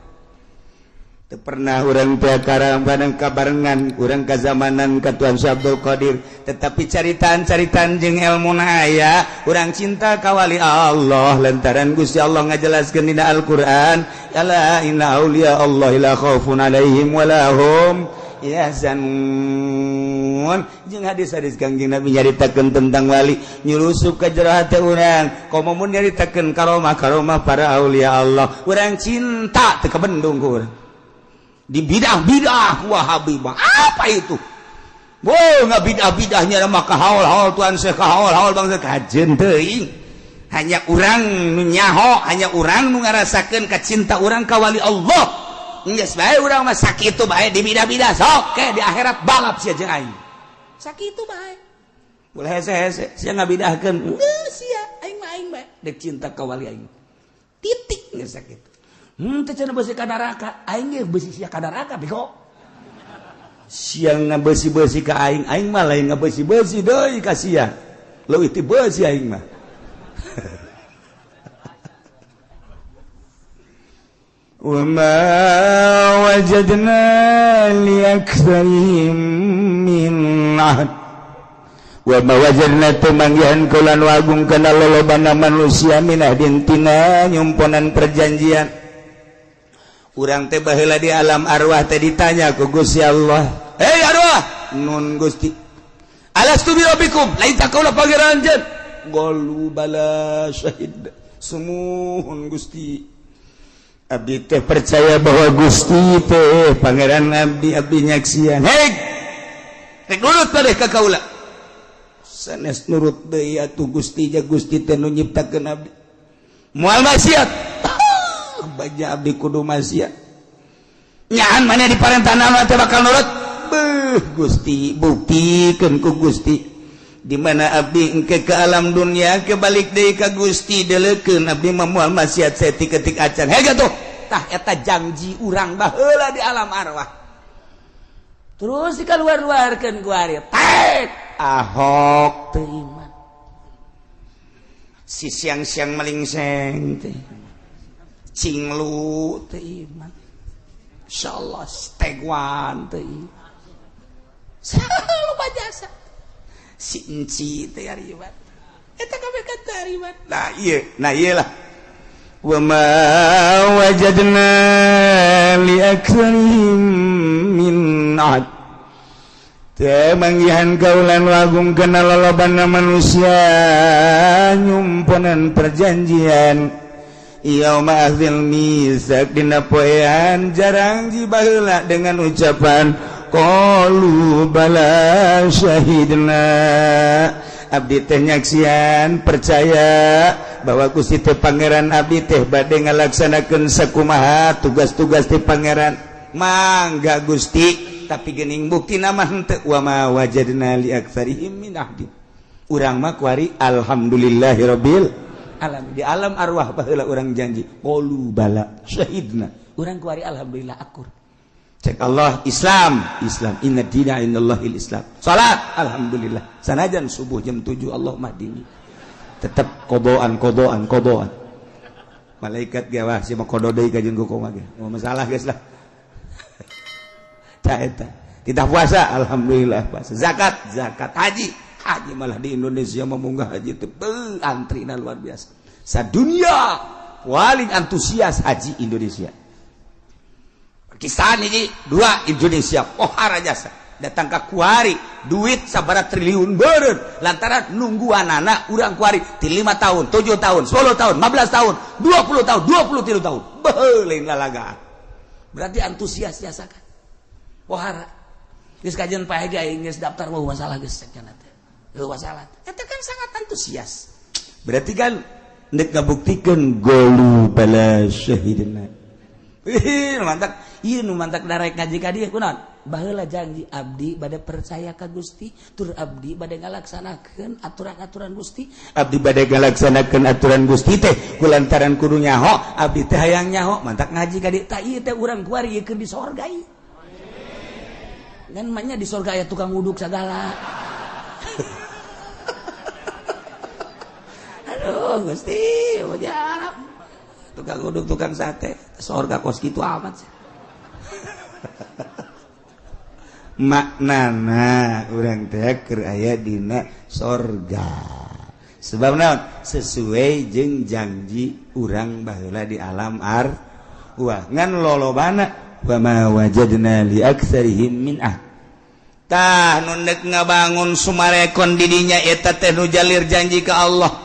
Speaker 1: Teu pernah urang teh karambanan kabarengan urang kazamanan ka Tuan Syekh Abdul Qadir, tetapi caritaan-caritaan jeung ilmu aya, urang cinta ka wali Allah lantaran Gusti Allah ngajelaskeun dina Al-Qur'an, ala inna auliya Allah la khaufun alaihim wala hum yahzanun. Jeung hadis-hadis Kangjeng Nabi nyaritakeun tentang wali nyulusup ka jero hate urang, komo mun nyaritakeun karomah-karomah para aulia Allah, urang cinta teu kabendung ku urang. Di bidah-bidah Wahabi mah apa itu? Wow, nggak bidah-bidahnya maka haul-haul Tuhan Syekh, haul-haul bangsa kajen teuing. Hanya urang nu nyaho, hanya urang nu ngarasakeun kacinta urang ka wali Allah. Geus bae urang mah sakitu bae di bidah-bidah sok ke di akhirat balap sia jeung aing.
Speaker 5: Sakitu bae.
Speaker 1: Boleh hese-hese sia ngabidahkeun.
Speaker 5: Geus sia aing mah aing bae
Speaker 1: dek cinta ka wali aing.
Speaker 5: Titik
Speaker 1: geus sakitu. Teh cenah beusi ka neraka, aing ge beusi sia ka neraka bego. Sia ngabeusi-beusi ka aing, aing mah lain ngabeusi-beusi deui ka sia. Leuwih ti beusi aing mah. Wa ma wajadna li aktsarihim min ahd. Wa ma wajadna tumanggihan kula nu agung kana lolobana manusia min ahdin tina nyumponan perjanjian. Urang teh baheula di alam arwah teh ditanya ku Gusti Allah, "Hei arwah, nun Gusti, alastu bi rabbikum, lain tak kaula pangeran anjeun?" Qalu bala syahid. Sumuhun Gusti. Abdi teh percaya bahwa Gusti teh pangeran abdi, abdi nyaksian. Hei, rek nurut padeh ka kaula. Sanes nurut deui atuh Gusti, ja Gusti teh nu nyiptakeun abdi. Moal maksiat. Baja abdi kudu maksiat. Nyahan mana diparentah naon teh bakal nurut? Beuh Gusti, buktikeun ku Gusti. Di mana abdi engke ke alam dunia ke balik deui ka Gusti deleukeun abdi mah moal maksiat saeutik-eutik acan. Hege tuh. Tah eta janji urang baheula di alam arwah.
Speaker 4: Terus dikaluar-luarkeun ku ari. Tek
Speaker 1: Ahok teu iman. Si siang-siang melingseng teh. Cinglu teu iman. Insyaallah stegwan teu iman.
Speaker 5: Lupa jasa.
Speaker 1: Si enci teh ari iman.
Speaker 5: Eta kabeh kan teu ari iman.
Speaker 1: Nah ieu, nah ieu lah. Wa ma wajadna li aktsarihim min ahad. Teu manggihan kaulan wagung kana lolobana manusia nyumponan perjanjian. Yauma akhdzil mitsaq dina poean jarang jibaheula dengan ucapan qalu bala syahidna. Abdi teh nyaksian percaya bahwa Gusti teh pangeran abdi teh bade ngalaksanakeun sakumaha tugas-tugas ti pangeran. Mangga Gusti, tapi geuning bukti nama henteu wa ma wajadna li aktsarihim min ahdi. Urang mah kuari alhamdulillahirabbil alamin. Di alam arwah baheula urang janji qalu bala syahidna.
Speaker 4: Urang kuari alhamdulillah akur.
Speaker 1: Cek Allah Islam, Islam inna dina indallahil Islam. Salat alhamdulillah. Sanajan subuh jam 7 Allah mah dini. Tetep kodoan kodoan kodoan. Malaikat ge wah si mah kodo deui ka jeung kumaha ge. Moal masalah geus lah. Tah eta. Tidak puasa alhamdulillah puasa. Zakat, zakat, haji. Haji malah di Indonesia memunggah haji teh antrina luar biasa. Sadunia Paling antusias haji Indonesia. Pakistan hiji, dua Indonesia. Pohara jasa. Datang ke kuari duit sabara triliun beureun lantaran nungguan anak urang kuari ti 5 tahun, 7 tahun, 10 tahun, 15 tahun, 20 tahun, 23 tahun. Beuh, lain lalagaan. Berarti antusias jasa kan. Pohara. Geus kajian Pak Haji aing geus daftar, wah masalah geus cenah teh. Heuh masalah. Eta kan sangat antusias. Berarti kan nek ngabuktikeun qalu bala syahidna. Ih, mantak ieu nu mantak darek ngaji ka dieu kunaon? Baheula janji abdi bade percaya ka Gusti, tur abdi bade ngalaksanakeun aturan-aturan Gusti. Abdi bade ngalaksanakeun aturan Gusti teh kulantaran kudu nyaho, abdi teh hayang nyaho, mantak ngaji ka dieu. Tah ieu teh urang kuari ieu keur di sorga ieu. Ngan manya di sorga aya tukang wuduk sagala. Aduh Gusti, udah tukang uduk, tukang sate, sorga kos gitu amat sih. Maknana urang teh keur aya dina sorga. Sebab naon? Sesuai jeung janji urang baheula di alam arwah. Ngan lolobana wa ma wajadna li aktsarihim min ah. Tah nu neuk ngabangun Sumarekon di dinya eta teh nu jalir janji ka Allah.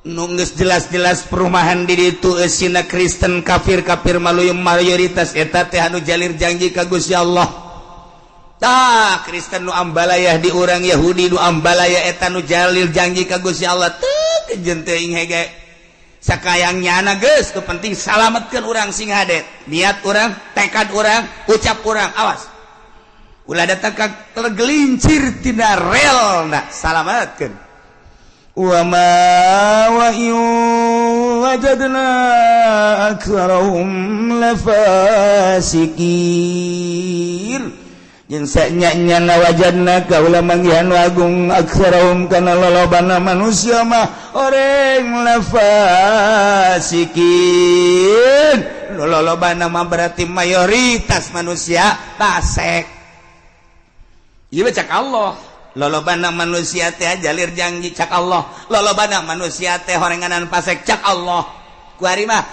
Speaker 1: Nu geus jelas-jelas perumahan di ditu eusina Kristen kafir-kafir maluyum mayoritas eta teh anu jalir janji ka Gusti Allah. Tah Kristen nu ambalayah di urang, Yahudi nu ambalaya eta nu jalir janji ka Gusti Allah teu kejeun teuing hege. Sakayang nyana geus nu penting salametkeun urang sing hade. Niat urang, tekad urang, ucap urang, awas. Ulah datang ka tergelincir tina relna, salametkeun. Wa ma wa wajadna aktsarahum lafasikin. Jeung sanya-nyana wajadna kaula manggihan agung aktsarahum kana lolobana manusia mah oreng lafasikin. Lolobana mah berarti mayoritas manusia fasik. Ieu cak Allah. Lolobana manusia teh jalir janji cak Allah. Lolobana manusia teh horenganan fasik cak Allah. Kuari mah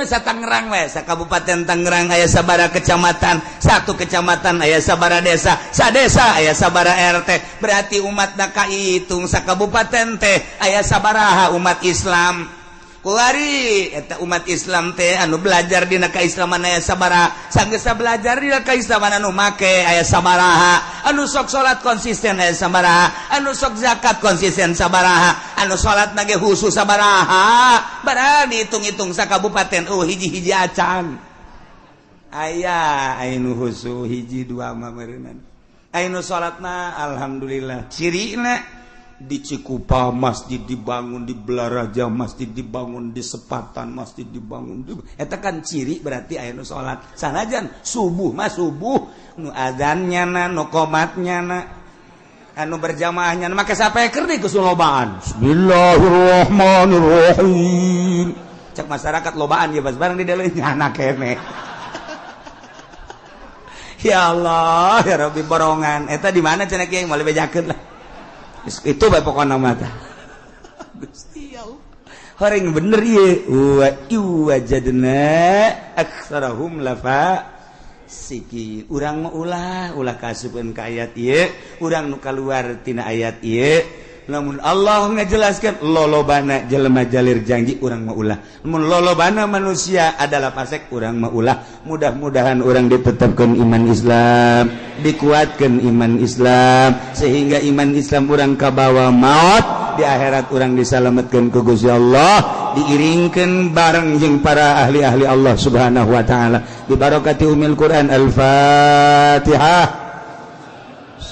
Speaker 1: sa Tangerang we, sa Kabupaten Tangerang aya sabara kecamatan, satu kecamatan aya sabara desa, sa desa aya sabara RT. Berarti umatna kahitung sa kabupaten teh aya sabaraha umat Islam. Kuari eta umat Islam teh anu belajar dina kaislaman aya sabaraha, sanggeus belajar dina kaislaman anu make aya sabaraha, anu sok salat konsisten aya sabaraha, anu sok zakat konsisten sabaraha, anu salat nage khusus sabaraha. Barang dihitung-hitung sa kabupaten oh hiji-hiji acan. Aya anu khusus hiji dua mah meureunana. Anu salatna alhamdulillah cirina di Cikupa masjid dibangun, di Belaraja masjid dibangun, di Sepatan masjid dibangun. Eta kan ciri berarti aya nu salat. Sanajan subuh mah subuh nu adzannya na, nu qomatnya na, anu berjamaahnya na, make sapeker di kesulobaan. Bismillahirrahmanirrahim. Cek masyarakat lobaan ya bas barang di dalam anak kene. Ya Allah, ya Rabbi borongan. Eta di mana cenah kiai moal bejakeun lah. Itu bae pokona mah tah. Gusti Allah. Horeng bener ieu. Wa wajadna aktsarahum lafa siki. Urang mah ulah ulah kaasupeun ka ayat ieu, urang nu kaluar tina ayat ieu. Lamun Allah ngajelaskeun lolobana jelema jalir janji urang mah ulah. Lamun lolobana manusia adalah fasik urang mah ulah. Mudah-mudahan urang ditetapkeun iman Islam, dikuatkan iman Islam sehingga iman Islam urang kabawa maut di akhirat urang disalametkeun ku Gusti Allah, diiringkeun bareng jeung para ahli-ahli Allah Subhanahu wa taala. Bi barakati umil Quran. Al-Fatihah.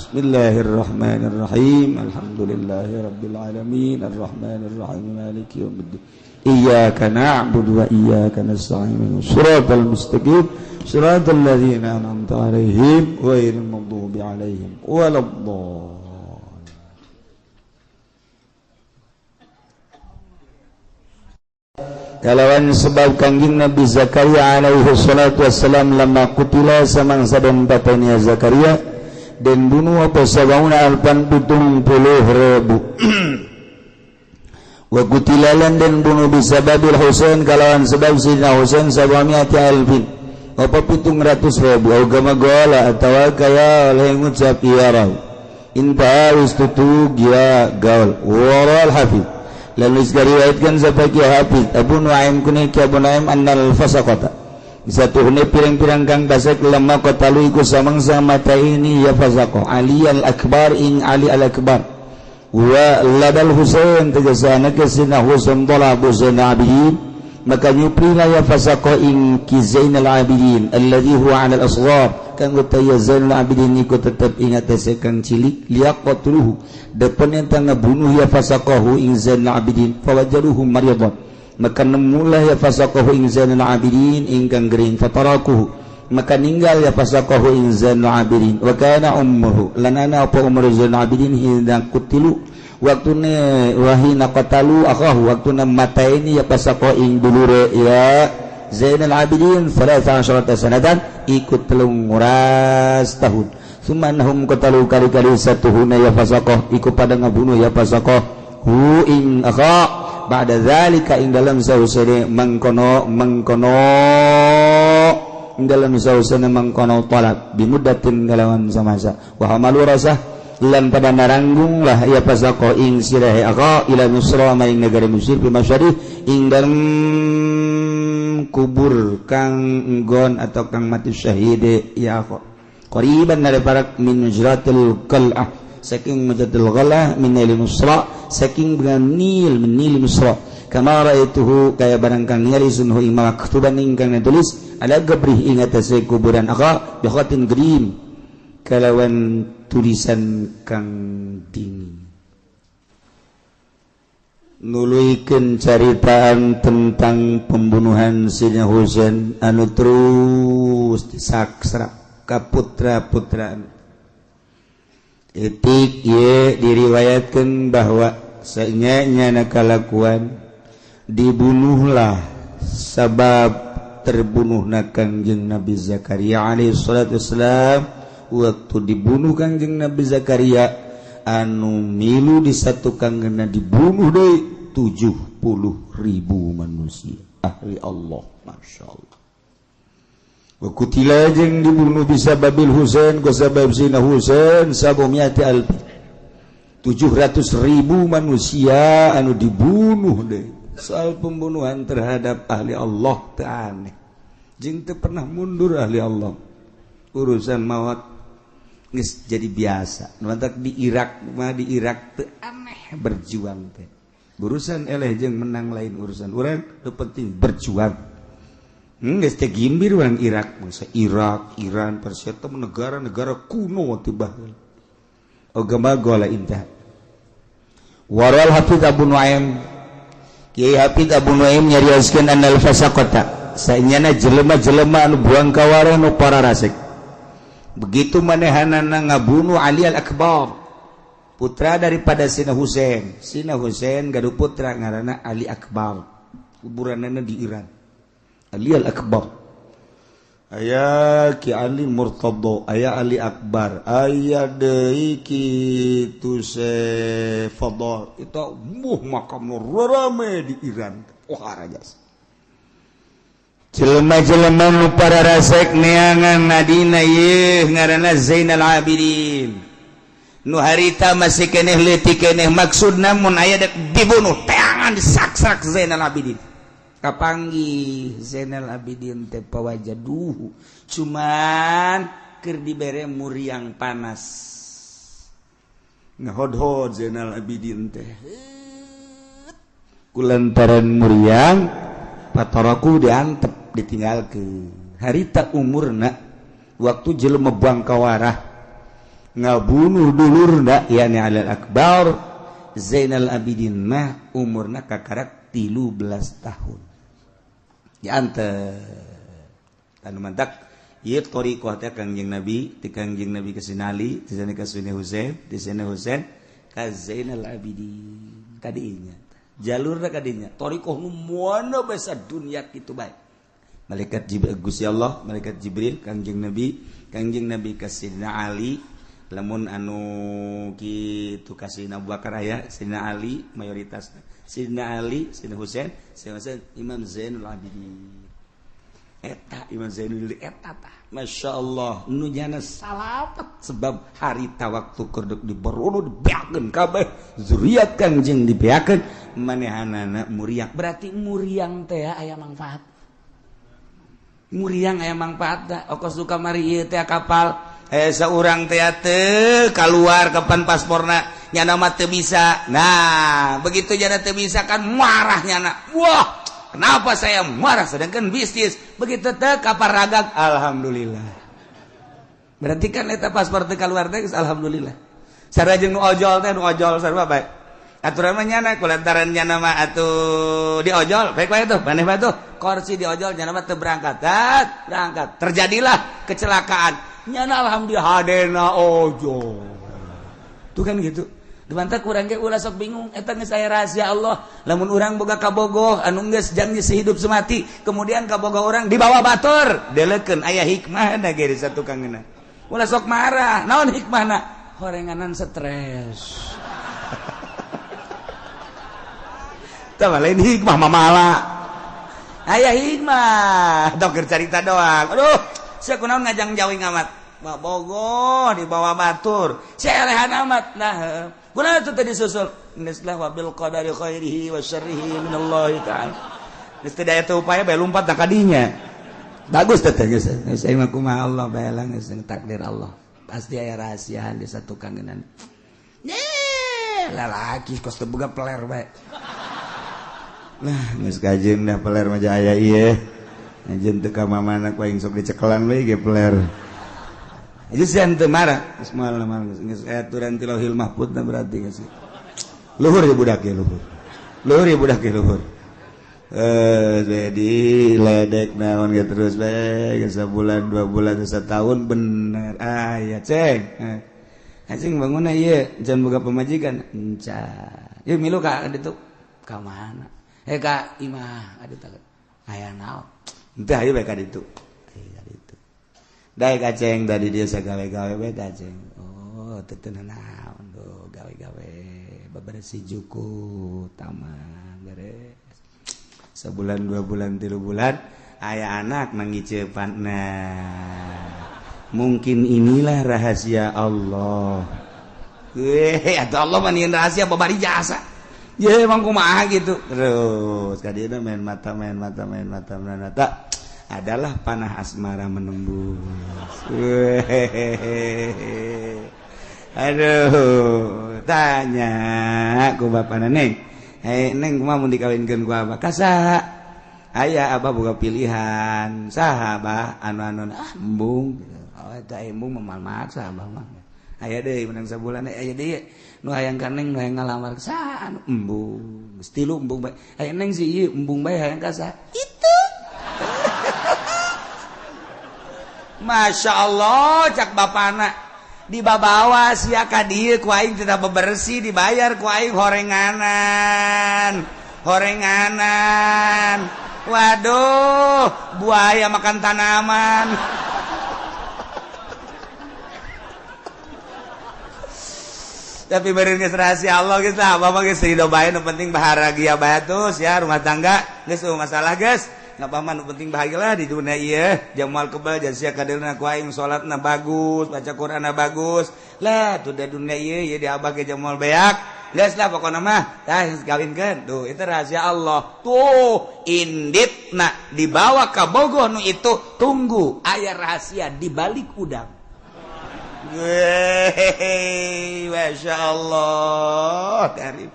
Speaker 1: Bismillahirrahmanirrahim. Alhamdulillahirabbil alamin arrahmanirrahim maliki yaumiddin. Iyyaka na'budu wa iyyaka nasta'in. Shiratal mustaqim. Shiratal ladzina an'amta 'alaihim ghairil maghdubi 'alaihim waladdallin. Kalawan sebab Kangjeng Nabi Zakaria alaihi salatu wassalam lama kutila samangsa den patenia Zakaria dan bunuh apa sabauna alpan 70,000.
Speaker 3: Wa qutilalan dan bunuh bisababil Husain kalawan sebab Sidna Husain sabamiati alfin apa 700.000 agama gola atawa kaya oleh ngucap ya raw inta wis tutug ya gaul waral hafiz lalu diriwayatkan sampai ki Hafiz Abu Nuaim kuni ki Abu Nuaim annal fasaqata satuhne pirang-pirang kang basek lemah qatalu iku samangsa mata ini ya fasaqah Ali al-Akbar ing Ali al-Akbar wa ladal Husain tegasana ke Sina Husain talabu Zainal Abidin maka nyuprila ya fasaqah ing ki Zainal Abidin alladhi huwa 'ala al-asghar kang utaya Zainal Abidin iku tetep ing atase kang cilik liyaqtuluhu depen eta ngabunuh ya fasaqahu ing Zainal Abidin fawajaruhu maridan maka nemulah ya fasaqahu ing Zainal Abidin ingkang gering fatarakuhu maka ninggal ya fasaqahu ing Zainal Abidin wa kana ummuhu lanana apa umur Zainal Abidin hina kutilu waktune wahina qatalu akahu waktuna mataini ya fasaqahu ing dulure ya Zainal Abidin 13 sanatan ikut 13 tahun sumannahum qatalu kali-kali satuhuna ya fasaqah iku pada ngabunuh ya fasaqah hu ing akha ba'da zalika ing dalam sausene mangkono mangkono ing dalam sausene mangkono talab bimuddatin kalawan samasa wa hamalu rasah lan pada naranggung lah ya fasaqah ing sirahe akha ila Misra maring negara Mesir bi masyarih ing dalam kubur kang nggon atau kang mati syahid ya akha qariban dari parak min mujratil qal'ah saking mujratil qal'ah min nil Misra saking dengan nil min nil Misra kama ra'aituhu kaya barang kang ningali sunhu ing maktuban ingkang ditulis ala gabrih ing atase kuburan akha bi khatin grim kalawan tulisan kang dingin. Nuluikeun caritaan tentang pembunuhan Sidina Husain anu terus disaksra ka putra-putraan. Etik ye diriwayatkan bahwa sanyanya kalakuan dibunuhlah sabab terbunuhna Kangjeng Nabi Zakaria alaihi salatu wassalam. Waktu dibunuh Kangjeng Nabi Zakaria anu milu disatukan kena dibunuh deui 70.000 manusia ahli Allah, Masya Allah. Wa kutila jeung dibunuh bisa babil Husain ku sabab Sina Husain sabumiati alfi 700.000 manusia anu dibunuh deui. Soal pembunuhan terhadap ahli Allah teu aneh jeung teu pernah mundur ahli Allah. Urusan maut geus jadi biasa. Nu mantak di Irak mah di Irak teu aneh berjuang teh. Urusan eleh jeung menang lain urusan urang, nu penting berjuang. Geus teh gimbir urang Irak, bangsa Irak, Iran, Persia teh negara-negara kuno teh baheula. Agama gola intah. Waral Hafiz Abu Nuaim Kiai Hafiz Abu Nuaim nyarioskeun annal fasaqata sanyana jelema-jelema anu buang kawareh nu para rasik. Begitu manehanana ngabunuh Ali al-Akbar putra daripada Sina Husain. Sina Husain gaduh putra ngaranna Ali Akbar. Kuburanana di Iran. Ali al-Akbar. Aya Ki Ali Murtadha, aya Ali Akbar, aya deui kitu se Fadl. Itu muh makam rame di Iran. Wah rajas. Jelema-jelema nu para rasek neangan nadina yeuh ngaranna Zainal Abidin. Nu harita masih keneh leutik keneh maksudna mun aya dek dibunuh teangan disaksak Zainal Abidin. Kapanggih Zainal Abidin teh pawajaduhu cuman keur dibere muriang panas. Ngahodhod Zainal Abidin teh. Kulantaran muriang pataraku diantep ditinggalkeun. Harita umurna waktu jelema bangkawarah ngabunuh dulurna yani Alal Akbar Zainal Abidin mah umurna kakarak 13 tahun. Diantep anu mantak ieu thariqah teh Kangjeng Nabi, ti Kangjeng Nabi ka Sina Ali, ti sana ka Sina Husain, ti Sina Husain ka Zainal Abidin. Kadinya jalurna kadinya thariqah nu moana basa dunya kitu bae. Malaikat Jibril Gusti Allah, malaikat Jibril Kangjeng Nabi ka Sidina Ali, lamun anu kitu ka Sidina Abu Bakar aya, Sidina Ali mayoritas
Speaker 1: Sidina Ali, Sidina Husain, Sidina Husain, Imam Zainul Abidin. Eta Imam Zainul eta tah. Masya Allah nu nyana salamet sebab harita waktu keur diberunu dibeakeun kabeh zuriat Kangjeng dibeakeun manehanana muriang. Berarti muriang teh aya manfaat. Muriang aya manfaat da okos du kamari ieu teh kapal seorang teh teu kaluar kapan pasporna nyana mah teu bisa. Nah, begitu nyana teu bisa kan marah nyana. Wah, kenapa saya marah sedangkan bisnis begitu teh kapal ragag alhamdulillah. Berarti kan eta paspor teu kaluar teh alhamdulillah. Sarua jeung nu ojol teh nu ojol sarua bae. Aturan mah nyana kulantaran nyana mah atuh di ojol baik bae tuh maneh bae tuh kursi di ojol nyana mah teu berangkat. Berangkat. Terjadilah kecelakaan. Nyana alhamdulillah hadena ojol. Tuh kan gitu. Dimantah kurang ge ulah sok bingung eta geus aya rahasia Allah. Lamun urang boga kabogoh anu geus janji sehidup semati, kemudian kabogoh urang dibawa batur, delekeun aya hikmahna ge di satukangeuna. Ulah sok marah, naon hikmahna? Horenganan stres. Tah lain hikmah mamala. Aya hikmah, dok keur carita doang. Aduh, sia kunaon ngajang jauh amat. Bogoh dibawa batur, sia elehan amat. Nah, kunaon itu tadi susul? Nislah wabil qadari khairihi wa syarrihi minallahi ta'ala. Geus teu daya teu upaya bae lumpat ka dinya. Bagus teh geus. Geus aing mah kumaha Allah bae lah geus takdir Allah. Pasti aya rahasiaan di satu kangenan. Nih, lalaki kos teu boga peler bae. Nah, geus kajeun dah peler mah aya ieu. Anjeun teu ka mamana ku aing sok dicekelan we ge peler. Aja sih ente marah, geus moal geus aturan ti Lauhil Mahfud na berarti geus. Luhur ya budak ya luhur. Luhur ya budak ya luhur. Jadi ledek naon ge terus bae geus sabulan, 2 bulan, setahun bener. Ah ya ceng. Anjing bangunna ieu jangan boga pamajikan. Encan. Ieu milu ka ditu. Ka mana? Ka imah adu teh. Aya naon? Henteu hayu bae ka ditu. Daek aceng tadi dia sagawe-gawe bae aceng. Oh, teu naon do gawe-gawe bebersih juku taman beres. Sebulan, 2 bulan, 3 bulan aya anak mangicepan. Nah, mungkin inilah rahasia Allah. Atau Allah mah nieun rahasia babari jasa. Ye emang kumaha gitu. Terus ka dieu main mata main mata main mata main mata. Adalah panah asmara menembus. Aduh, tanya ku bapana neng. Hei neng kumaha mun dikawinkeun ku abah? Ka saha? Aya abah boga pilihan. Saha abah? Anu-anu ah embung. Oh eta embung mah maksa abah mah. Aya deui menang sabulan aya deui nu hayang ka neng nu hayang ngalamar saha anu embung. Geus tilu embung bae. Aya neng si ieu embung bae hayang ka saha? Itu. Masya Allah cak bapana dibabawa sia ka dieu ku aing tidak bebersih dibayar ku aing horenganan horenganan. Waduh, buaya makan tanaman. Tapi beureun geus rahasia Allah geus lah, bapak geus ridho bae nu penting bahagia bae terus ya rumah tangga geus masalah geus. Nggak apa-apa, nu penting bahagialah di dunia ieu. Jamal kebal jadi sia kadeulna ku aing salatna bagus, baca Qur'anna bagus. Lah tuh di dunia ieu ieu di abah ge jamal beak. Geus lah pokona mah, tah geus kawinkeun. Tuh itu rahasia Allah. Tuh inditna dibawa ka bogoh nu itu, tunggu aya rahasia di balik udang. Weh, Masya Allah. Dari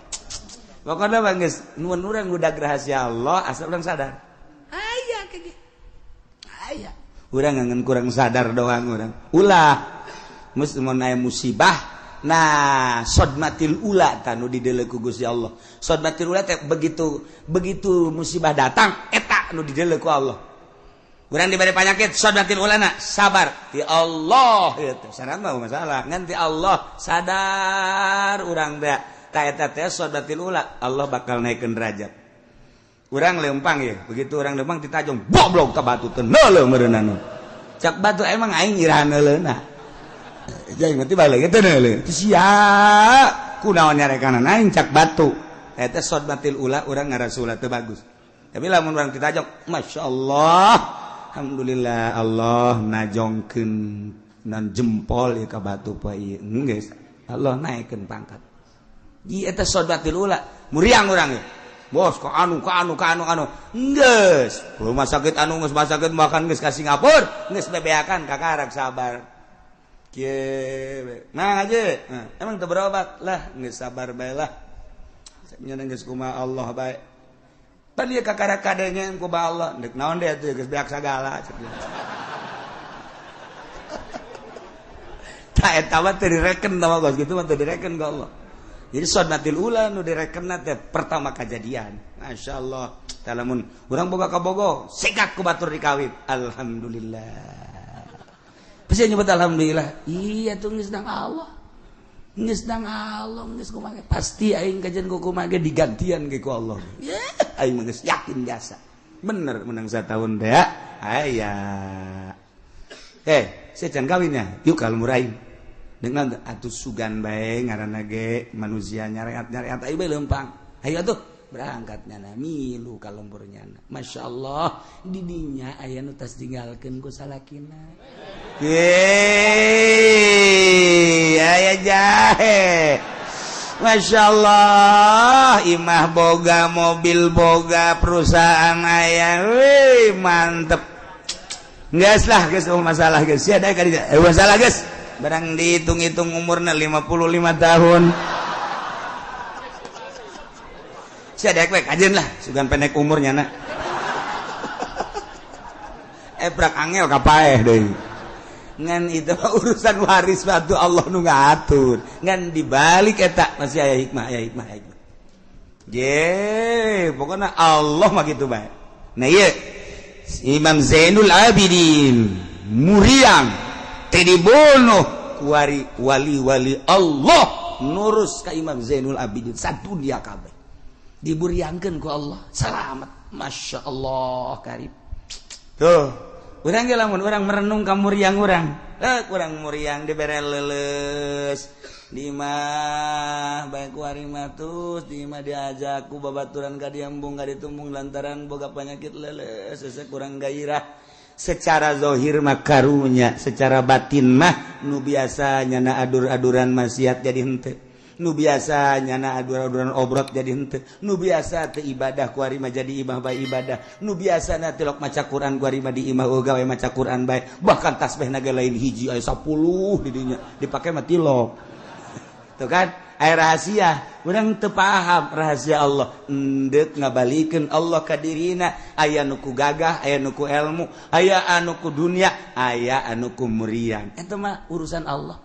Speaker 1: pokona mah geus nuhun urang udah rahasia Allah asal urang sadar. Aya urang ngan kurang sadar doang urang. Ulah geus mun aya musibah, nah sodmatil ula tah nu dideuleu ku Gusti Allah. Sodmatil ula teh begitu musibah datang eta nu dideuleu ku Allah. Urang diberi penyakit sodmatil ulana sabar ti Allah ieu teh sareng mah masalah ngan ti Allah sadar urang teh ta eta teh sodmatil ula Allah bakal naikeun derajat. Urang lempang ya, begitu orang lempang ditajong, goblok ka batu teh neuleuh meureunana. Cak batu emang aing irahan neuleuna. Jeung ngerti balik teh neuleuh. Sia, kunaon nyarekanana aing cak batu. Eta sodmatil ula, urang ngarasula teu bagus. Tapi lamun urang ditajong, Masya Allah, alhamdulillah Allah najongkeun nan jempol ieu ka batu poe ieu. Geus, Allah naikkeun pangkat. Di eta sodmatil ula, muriang urang ieu. Bos, ka anu ka anu ka anu anu. Geus, rumah sakit anu geus sakit makan geus ka Singapura, geus bebeakan kakarak sabar. Kieu nah aja. Nah, emang teu berobat lah, geus sabar bae lah. Nya geus kumaha Allah bae. Pan ieu kakarak kadenya kumaha Allah, deuk naon deui atuh geus beak sagala cek. Tah eta mah teu direken tah mah geus kitu mah teu direken ka Allah. Jadi sodmatil ula nu direkenna teh pertama kejadian. Masya Allah. Tah lamun urang boga kabogo, sikat ku batur dikawin. Alhamdulillah. Pasti nyebut alhamdulillah. Iya tuh geus dang Allah. Geus dang Allah geus kumaha. Pasti aing kajian ku kumaha ge digantian ge ku Allah. Ya, aing mah geus yakin jasa. Bener menang satahun teh. Aya. Saya can kawinnya. Yuk kalau murahin. Dengan atuh sugan bae ngaranna ge manusia nyareat-nyareat ayo bae leumpang. Hayu atuh berangkat nyana milu ka lembur nyana. Masya Allah didinya aya nu tas tinggalkeun ku salakina. Yeay, aya jahe. Masya Allah imah boga mobil boga perusahaan aya. Wih mantep. Geus lah geus masalah geus. Sia da ka dinya. Masalah geus. Barang dihitung-hitung umurna 55 tahun. Sia daek we kajeun lah, sugan pendek umurnya na. Prak angel kapaeh deui. Ngan itu urusan waris batu Allah nu ngatur. Ngan dibalik eta masih aya hikmah, aya hikmah, aya hikmah. Ye, pokokna Allah mah kitu bae. Nah ieu Imam Zainul Abidin muriang dibunuh kuari wali-wali Allah nurus ka Imam Zainul Abidin satu dia kabeh diburiangkeun ku Allah selamat. Masya Allah karib tuh urang ge lamun urang merenung ka muriang urang kurang muriang dibere leuleus di imah bae ku ari mah tus di imah diajak ku babaturan ka diambung ka ditumbung lantaran boga penyakit leuleus hese kurang gairah. Secara zahir mah karunya, secara batin mah nu biasa nyana adur-aduran maksiat jadi henteu, nu biasa nyana adur-aduran obrot jadi henteu, nu biasa teu ibadah ku ari mah jadi imah bae ibadah, nu biasa na tilok maca Quran ku ari mah di imah gawe maca Quran bae, bahkan tasbih naga lain hiji aya 10 di dinya dipake mah tilok. Tuh kan aya rahasia, urang teu paham rahasia Allah. Endek ngabalikeun Allah ka dirina, aya nu ku gagah, aya nu ku ilmu, aya anu ku dunia, aya anu ku muriang. Eta mah urusan Allah.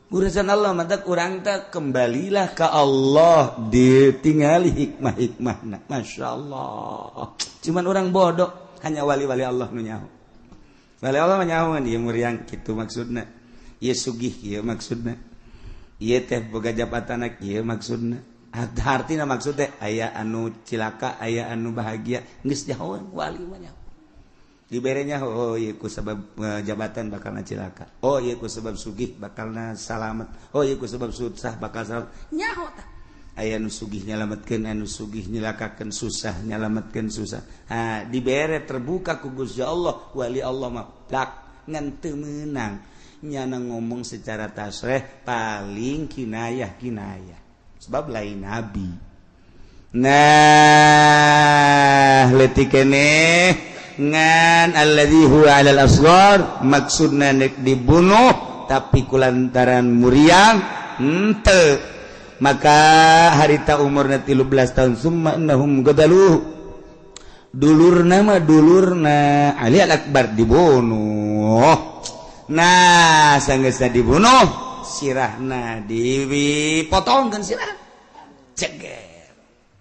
Speaker 1: Urusan Allah mantap urang teh kembalilah ke Allah ditingali hikmah-hikmahna. Masya Allah. Cuman orang bodoh, hanya wali-wali Allah nu nyaho. Wali Allah mah nyaho ieu muriang kitu maksudna. Ieu sugih ieu maksudna. Ieu teh boga jabatan ieu maksudna. Hartina maksud teh aya anu cilaka, aya anu bahagia, geus nyahoan wali mah nyaho. Diberenya oh ieu ku sebab jabatan bakalna cilaka. Oh ieu ku sebab sugih bakalna salamet. Oh ieu ku sebab susah bakal salamet. Nyaho tah. Aya nu sugih nyalametkeun, anu sugih nyilakakeun, susah nyalametkeun susah. Ha dibere terbuka ku Gusti Allah, wali Allah mah plak ngan teu meunang. Nyana ngomong secara tasreh paling kinayah-kinayah sebab lain nabi. Nah leutik keneh ngan alladzi huwa 'alal asghar maksudna nek dibunuh tapi kulantaran muriang henteu maka harita umurna 13 tahun summa innahum gadaluh dulurna mah dulurna Ali al-Akbar dibunuh. Nah sanggeusna dibunuh sirahna dipotongkeun sirah ceger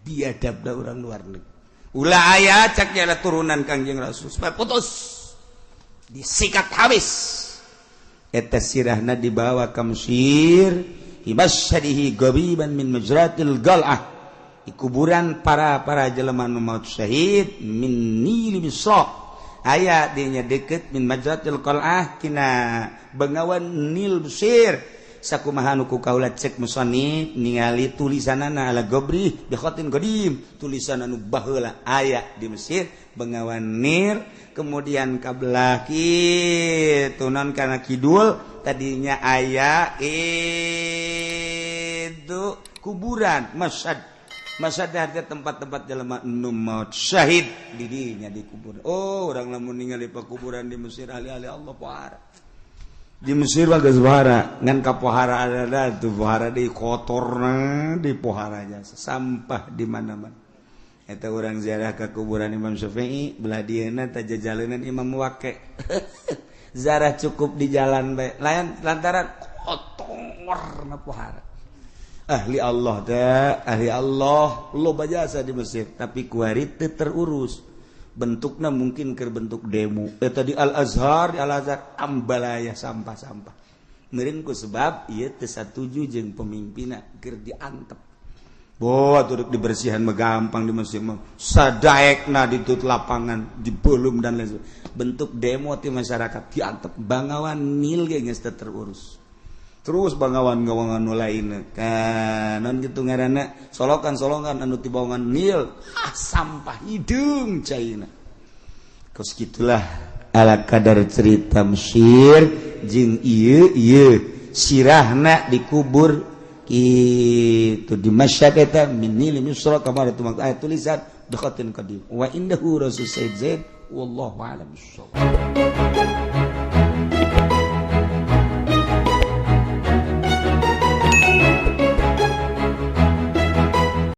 Speaker 1: biadabna urang luar negeri ulah aya cak jala turunan Kangjeng Rasul supaya putus disikat habis eta sirahna dibawa ka Mesir hibasyadihi gabiban min majratil gal'ah di kuburan para jelema nu maut syahid min nil Misra aya dinya deket min majratil qal'ah kina bengawan Nil Mesir Sakumaha nu ku kaula cek musannif ningali tulisanana ala gobri bi khatin qadim, tulisan anu baheula aya di Mesir, Bengawan Nil, kemudian ka belah kitu non kana kidul tadinya aya itu kuburan Masyad. Masyad harga tempat-tempat jelema nu maut syahid di dinya dikubur. Oh, urang lamun ningali pakuburan di Mesir, ahli-ahli Allah pohara. Di Mesir mah geus pohara, ngan ka pohara ada tuh pohara di kotorna, di pohara jasa sampah di mana-mana. Eta urang ziarah ke kuburan Imam Syafi'i, belah dieuna teh jajalenan Imam Waqi. Ziarah cukup di jalan bae. Lain lantaran kotor na pohara. Ahli Allah teh, ahli Allah loba jasa di Mesir, tapi kuari teu terurus. Bentukna mungkin keur bentuk demo. Eta di Al Azhar, di Al Azhar ambalaya sampah-sampah. Meureun ku sebab ieu teu satuju jeung pemimpinna keur diantep. Boh, atuh dibersihan mah gampang di Mesir mah. Sadaekna ditut lapangan, dibelum dan lain sebagainya. Bentuk demo ti masyarakat diantep. Bangawan Nil ge geus teu terurus. Terus bangawan gawangan nu lain kan non gitu ngaranna solokan-solokan anu ti bawangan Nil, ah, sampah hideung caina. Kos gitulah ala kadar cerita Mesir jeung ieu ieu sirahna dikubur itu di Masyad eta min Nil Misra kamar itu ayat tulisan bi khatin qadim wa indahu rasul Sayyid Zaid, wallahu a'lam bissawab.